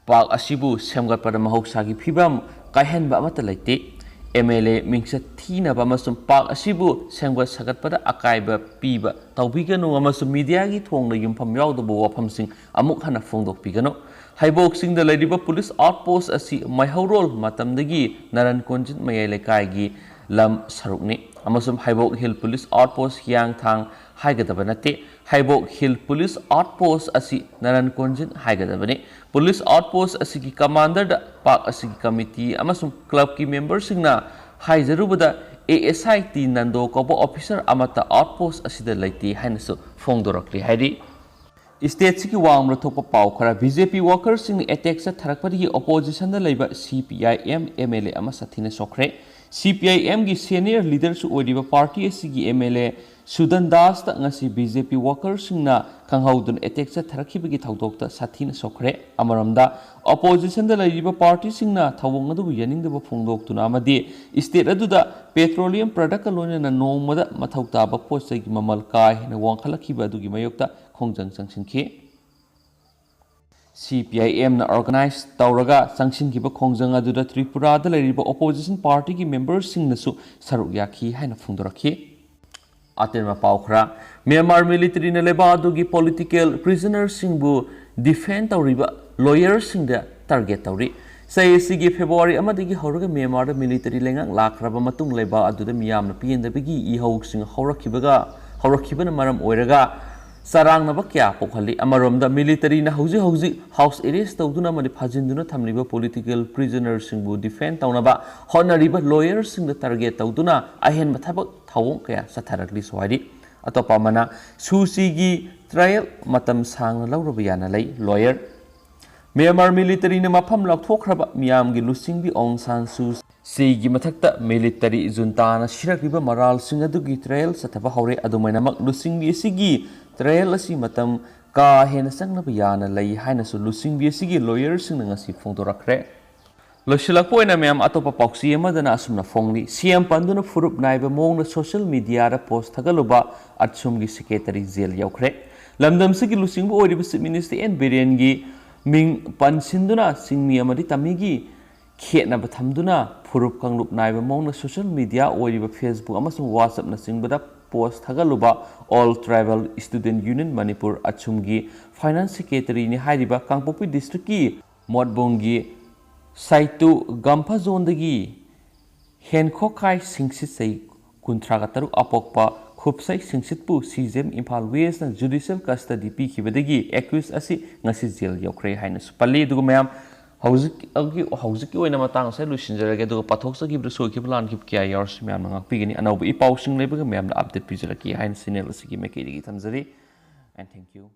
ꯄꯥꯛ ꯑꯁꯤꯕꯨ ꯁꯦꯝꯒꯠꯄꯗ ꯃꯍꯧꯁꯥꯒꯤ ꯐꯤꯕꯝ ꯀꯥꯏꯍꯟꯕ ꯑꯃꯠꯇ ꯂꯩꯇꯦ꯫ ꯑꯦꯝ ꯑꯦꯜ ꯑꯦ ꯃꯤꯡꯆꯠ ꯊꯤꯅꯕ ꯑꯃꯁꯨꯡ ꯄꯥꯛ ꯑꯁꯤꯕꯨ ꯁꯦꯝꯒꯠ ꯁꯥꯒꯠꯄꯗ ꯑꯀꯥꯏꯕ ꯄꯤꯕ ꯇꯧꯕꯤꯒꯅꯨ ꯑꯃꯁꯨꯡ ꯃꯤꯗꯤꯌꯥꯒꯤ ꯊꯣꯡꯗ ꯌꯨꯝꯐꯝ ꯌꯥꯎꯗꯕ ꯋꯥꯐꯝꯁꯤꯡ ꯑꯃꯨꯛ ꯍꯟꯅ ꯐꯣꯡꯗꯣꯛꯄꯤꯒꯅꯨ꯫ ꯍꯩꯕꯣꯛ ꯆꯤꯡꯗ ꯂꯩꯔꯤꯕ ꯄꯨꯂꯤꯁ ꯑꯥꯎꯠꯄꯣꯁ ꯑꯁꯤ ꯃꯩꯍꯧꯔꯣꯜ ꯃꯇꯝꯗꯒꯤ ꯅꯔꯟ ꯀꯣꯟꯖꯤꯠ ꯃꯌꯥꯏ ꯂꯩꯀꯥꯏꯒꯤ ꯂꯝ ꯁꯔꯨꯛꯅꯤ ꯑꯃꯁꯨꯡ ꯍꯩꯕꯣꯛ ꯍꯤꯜ ꯄꯨꯂꯤꯁ ꯑꯥꯎꯠꯄꯣꯁ ꯍꯤꯌꯥꯡꯊꯥꯡ ꯍꯥꯏꯒꯗꯕ ꯅꯠꯇꯦ꯫ ꯍꯩꯕꯣꯛ ꯍꯤꯜ ꯄꯨꯂꯤꯁ ꯑꯥꯎꯠꯄꯣꯁ ꯑꯁꯤ ꯅꯔꯟ ꯀꯣꯟꯖꯤꯠ ꯍꯥꯏꯒꯗꯕꯅꯤ꯫ ꯄꯨꯂꯤꯁ ꯑꯥꯎꯠꯄꯣꯁ ꯑꯁꯤꯒꯤ ꯀꯃꯥꯟꯗꯔꯗ ꯄꯥꯛ ꯑꯁꯤꯒꯤ ꯀꯃꯤꯇꯤ ꯑꯃꯁꯨꯡ ꯀ꯭ꯂꯕꯀꯤ ꯃꯦꯝꯕꯔꯁꯤꯡꯅ ꯍꯥꯏꯖꯔꯨꯕꯗ, A S I T Nando ꯀꯧꯕ ꯑꯣꯐꯤꯁꯔ ꯑꯃꯠꯇ ꯑꯥꯎꯠꯄꯣꯁ ꯑꯁꯤꯗ ꯂꯩꯇꯦ ꯍꯥꯏꯅꯁꯨ ꯐꯣꯡꯗꯣꯔꯛꯂꯤ ꯍꯥꯏꯔꯤ꯫ ꯏꯁꯇꯦꯠꯁꯤꯒꯤ ꯋꯥꯡꯃꯗ ꯊꯣꯛꯄ ꯄꯥꯎ ꯈꯔ, ꯕꯤ ꯖꯦ ꯄꯤ ꯋꯥꯀꯔꯁꯤꯡꯅ ꯑꯦꯇꯦꯛ ꯆꯠꯊꯔꯛꯄꯗꯒꯤ ꯑꯣꯄꯣꯖꯤꯁꯟꯗ ꯂꯩꯕ ꯁꯤ P I M M L A ꯑꯃ ꯁꯥꯊꯤꯅ ꯁꯣꯛꯈ꯭ꯔꯦ꯫ ꯁꯤ ꯄꯤ ꯑꯥꯏ ꯑꯦꯝꯒꯤ ꯁꯦꯅꯤꯌꯔ ꯂꯤꯗꯔꯁꯨ ꯑꯣꯏꯔꯤꯕ ꯄꯥꯔꯇꯤ ꯑꯁꯤꯒꯤ ꯑꯦꯝ ꯑꯦꯜ ꯑꯦ ꯁꯨꯗꯟ ꯗꯥꯁꯇ ꯉꯁꯤ ꯕꯤ ꯖꯦ ꯄꯤ ꯋꯥꯀꯔꯁꯤꯡꯅ ꯈꯪꯍꯧꯗꯨꯅ ꯑꯦꯇꯦꯛ ꯆꯠꯊꯔꯛꯈꯤꯕꯒꯤ ꯊꯧꯗꯣꯛꯇ ꯁꯥꯊꯤꯅ ꯁꯣꯛꯈ꯭ꯔꯦ꯫ ꯑꯃꯔꯣꯝꯗ, ꯑꯣꯄꯣꯖꯤꯁꯟꯗ ꯂꯩꯔꯤꯕ ꯄꯥꯔꯇꯤꯁꯤꯡꯅ ꯊꯧꯑꯣꯡ ꯑꯗꯨꯕꯨ ꯌꯥꯅꯤꯡꯗꯕ ꯐꯣꯡꯗꯣꯛꯇꯨꯅ ꯑꯃꯗꯤ ꯏꯁꯇꯦꯠ ꯑꯗꯨꯗ ꯄꯦꯇ꯭ꯔꯣꯂꯤꯌꯝ ꯄ꯭ꯔꯗꯛꯀ ꯂꯣꯏꯅꯅ ꯅꯣꯡꯃꯗ ꯃꯊꯧ ꯇꯥꯕ ꯄꯣꯠ ꯆꯩꯒꯤ ꯃꯃꯜ ꯀꯥ ꯍꯦꯟꯅ ꯋꯥꯡꯈꯠꯂꯛꯈꯤꯕ ꯑꯗꯨꯒꯤ ꯃꯥꯌꯣꯛꯇ ꯈꯣꯡꯖꯪ ꯆꯪꯁꯤꯟꯈꯤ꯫ ꯁꯤ ꯄꯤ ꯑꯥꯏ ꯑꯦꯝꯅ ꯑꯣꯔꯒꯅꯥꯏꯖ ꯇꯧꯔꯒ ꯆꯪꯁꯤꯟꯈꯤꯕ ꯈꯣꯡꯖꯪ ꯑꯗꯨꯗ ꯇ꯭ꯔꯤꯄꯨꯔꯥꯗ ꯂꯩꯔꯤꯕ ꯑꯣꯄꯣꯖꯤꯁꯟ ꯄꯥꯔꯇꯤꯒꯤ ꯃꯦꯝꯕꯔꯁꯤꯡꯅꯁꯨ ꯁꯔꯨꯛ ꯌꯥꯈꯤ ꯍꯥꯏꯅ ꯐꯣꯡꯗꯣꯔꯛꯈꯤ꯫ ꯑꯇꯦꯟꯕ ꯄꯥꯎ ꯈꯔ꯫ ꯃ꯭ꯌꯥꯟꯃꯥꯔ ꯃꯤꯂꯤꯇꯔꯤꯅ ꯂꯩꯕꯥꯛ ꯑꯗꯨꯒꯤ ꯄꯣꯂꯤꯇꯤꯀꯦꯜ ꯄ꯭ꯔꯤꯖꯅꯔꯁꯤꯡꯕꯨ ꯗꯤꯐꯦꯟ ꯇꯧꯔꯤꯕ ꯂꯣꯌꯔꯁꯤꯡꯗ ꯇꯥꯔꯒꯦꯠ ꯇꯧꯔꯤ꯫ ꯆꯍꯤ ꯑꯁꯤꯒꯤ ꯐꯦꯕ꯭ꯔꯨꯋꯥꯔꯤ ꯑꯃꯗꯒꯤ ꯍꯧꯔꯒ ꯃ꯭ꯌꯥꯟꯃꯥꯔꯗ ꯃꯤꯂꯤꯇꯔꯤ ꯂꯩꯉꯥꯛ ꯂꯥꯛꯈ꯭ꯔꯕ ꯃꯇꯨꯡ ꯂꯩꯕꯥꯛ ꯑꯗꯨꯗ ꯃꯤꯌꯥꯝꯅ ꯄꯦꯟꯗꯕꯒꯤ ꯏꯍꯧꯁꯤꯡ ꯍꯧꯔꯛꯈꯤꯕꯒ ꯍꯧꯔꯛꯈꯤꯕꯅ ꯃꯔꯝ ꯑꯣꯏꯔꯒ ꯆꯔꯥꯡꯅꯕ ꯀꯌꯥ ꯄꯣꯛꯍꯜꯂꯤ꯫ ꯑꯃꯔꯣꯝꯗ ꯃꯤꯂꯤꯇꯔꯤꯅ ꯍꯧꯖꯤꯛ ꯍꯧꯖꯤꯛ ꯍꯥꯎꯁ ꯑꯦꯔꯦꯁ ꯇꯧꯗꯨꯅ ꯑꯃꯗꯤ ꯐꯥꯖꯤꯟꯗꯨꯅ ꯊꯝꯂꯤꯕ ꯄꯣꯂꯤꯇꯤꯀꯦꯜ ꯄ꯭ꯔꯤꯖꯅꯔꯁꯤꯡꯕꯨ ꯗꯤꯐꯦꯟ ꯇꯧꯅꯕ ꯍꯣꯠꯅꯔꯤꯕ ꯂꯣꯌꯔꯁꯤꯡꯗ ꯇꯥꯔꯒꯦꯠ ꯇꯧꯗꯨꯅ ꯑꯍꯦꯟꯕ ꯊꯕꯛ ꯊꯧꯑꯣꯡ ꯀꯌꯥ ꯆꯠꯊꯔꯛꯂꯤꯁꯨ ꯍꯥꯏꯔꯤ꯫ ꯑꯇꯣꯞꯄ ꯑꯃꯅ ꯁꯨ ꯆꯤꯒꯤ ꯇ꯭ꯔꯥꯌꯦꯜ ꯃꯇꯝ ꯁꯥꯡꯅ ꯂꯧꯔꯕ ꯌꯥꯅ ꯂꯩ꯫ ꯂꯣꯌꯔ꯫ ꯃ꯭ꯌꯥꯟꯃꯥꯔ ꯃꯤꯂꯤꯇꯔꯤꯅ ꯃꯐꯝ ꯂꯧꯊꯣꯛꯈ꯭ꯔꯕ ꯃꯤꯌꯥꯝꯒꯤ ꯂꯨꯆꯤꯡꯕꯤ ꯑꯣꯡ ꯁꯥꯟ ꯁꯨ ꯆꯤꯒꯤ ꯃꯊꯛꯇ ꯃꯤꯂꯤꯇꯔꯤ ꯖꯨꯟꯇꯥꯅ ꯁꯤꯔꯛꯂꯤꯕ ꯃꯔꯥꯜꯁꯤꯡ ꯑꯗꯨꯒꯤ ꯇ꯭ꯔꯥꯌꯦꯜ ꯆꯠꯊꯕ ꯍꯧꯔꯦ꯫ ꯑꯗꯨꯃꯥꯏꯅꯃꯛ ꯂꯨꯆꯤꯡꯕꯤ ꯑꯁꯤꯒꯤ ꯇ꯭ꯔꯥꯌꯦꯜ ꯑꯁꯤ ꯃꯇꯝ ꯀꯥ ꯍꯦꯟꯅ ꯆꯪꯂꯕ ꯌꯥꯅ ꯂꯩ ꯍꯥꯏꯅꯁꯨ ꯂꯨꯆꯤꯡꯕꯤ ꯑꯁꯤꯒꯤ ꯂꯣꯌꯔꯁꯤꯡꯅ ꯉꯁꯤ ꯐꯣꯡꯗꯣꯔꯛꯈ꯭ꯔꯦ꯫ ꯂꯣꯏꯁꯤꯜꯂꯛꯄ ꯑꯣꯏꯅ ꯃꯌꯥꯝ ꯑꯇꯣꯞꯄ ꯄꯥꯎꯆꯦ ꯑꯃꯗꯅ ꯑꯁꯨꯝꯅ ꯐꯣꯡꯂꯤ꯫ ꯁꯤ ꯑꯦꯝ ꯄꯟꯗꯨꯅ ꯐꯨꯔꯨꯞ ꯅꯥꯏꯕ ꯃꯑꯣꯡꯗ ꯁꯣꯁꯤꯌꯦꯜ ꯃꯤꯗꯤꯌꯥꯗ ꯄꯣꯁ ꯊꯥꯒꯠꯂꯨꯕ ꯑꯠꯁꯨꯝꯒꯤ ꯁꯦꯀ꯭ꯔꯦꯇꯔꯤ ꯖꯦꯜ ꯌꯧꯈ꯭ꯔꯦ꯫ ꯂꯝꯗꯝꯁꯤꯒꯤ ꯂꯨꯆꯤꯡꯕ ꯑꯣꯏꯔꯤꯕ ꯆꯤꯐ ꯃꯤꯅꯤꯁꯇꯔ ꯑꯦꯟ ꯕꯤꯔꯦꯟꯒꯤ ꯃꯤꯡ ꯄꯟꯁꯤꯟꯗꯨꯅ ꯆꯤꯡꯃꯤ ꯑꯃꯗꯤ ꯇꯝꯃꯤꯒꯤ ꯈꯦꯠꯅꯕ ꯊꯝꯗꯨꯅ ꯐꯨꯔꯨꯞ ꯀꯥꯡꯂꯨꯞ ꯅꯥꯏꯕ ꯃꯑꯣꯡꯗ ꯁꯣꯁꯤꯌꯦꯜ ꯃꯤꯗꯤꯌꯥ ꯑꯣꯏꯔꯤꯕ ꯐꯦꯁꯕꯨꯛ ꯑꯃꯁꯨꯡ ꯋꯥꯆꯞꯅꯆꯤꯡꯕꯗ ꯄꯣꯁ ꯊꯥꯒꯠꯂꯨꯕ all tribal student union Manipur ꯑꯠꯁꯨꯝꯒꯤ ꯐꯥꯏꯅꯥꯟꯁ ꯁꯦꯀ꯭ꯔꯦꯇꯔꯤꯅꯤ ꯍꯥꯏꯔꯤꯕ ꯀꯥꯡꯄꯣꯛꯄꯤ ꯗꯤꯁꯇ꯭ꯔꯤꯛꯀꯤ ꯃꯣꯠꯕꯨꯡꯒꯤ ꯁꯥꯏꯇꯨ ꯒꯝꯐꯥꯖꯣꯟꯗꯒꯤ ꯍꯦꯟꯈꯣꯛꯈꯥꯏ ꯁꯤꯡꯁꯤꯠ ꯆꯍꯤ ꯀꯨꯟꯊ꯭ꯔꯥꯒ ꯇꯔꯨꯛ ꯑꯄꯣꯛꯄ ꯈꯨꯞꯁꯩ ꯁꯤꯡꯁꯤꯠꯄꯨ ꯁꯤ ꯖꯤ ꯑꯦꯝ ꯏꯝꯐꯥꯜ ꯋꯦꯁꯅ ꯖꯨꯗꯤꯁꯤꯌꯦꯜ ꯀꯁꯇꯗꯤ ꯄꯤꯈꯤꯕꯗꯒꯤ ꯑꯦꯀ꯭ꯌꯨꯁ ꯑꯁꯤ ꯉꯁꯤ ꯖꯦꯜ ꯌꯧꯈ꯭ꯔꯦ ꯍꯥꯏꯅꯁꯨ ꯄꯜꯂꯤ꯫ ꯑꯗꯨꯒ ꯃꯌꯥꯝ ꯍꯧꯖꯤꯛ, ꯍꯧꯖꯤꯛꯀꯤ ꯑꯣꯏꯅ ꯃꯇꯥꯡ ꯑꯁꯤꯗ ꯂꯣꯏꯁꯤꯟꯖꯔꯒꯦ꯫ ꯑꯗꯨꯒ ꯄꯥꯊꯣꯛꯆꯈꯤꯕꯗ ꯁꯣꯏꯈꯤꯕ ꯂꯥꯟꯈꯤꯕ ꯀꯌꯥ ꯌꯥꯎꯔꯁꯨ ꯃꯌꯥꯝꯅ ꯉꯥꯛꯄꯤꯒꯅꯤ꯫ ꯑꯅꯧꯕ ꯏ ꯄꯥꯎꯁꯤꯡ ꯂꯩꯕꯒ ꯃꯌꯥꯝꯗ ꯑꯞꯗꯦꯠ ꯄꯤꯖꯔꯛꯀꯦ ꯍꯥꯏꯅ ꯆꯦꯅꯦꯜ ꯑꯁꯤꯒꯤ ꯃꯥꯏꯀꯩꯗꯒꯤ ꯊꯝꯖꯔꯤ꯫ And thank you꯫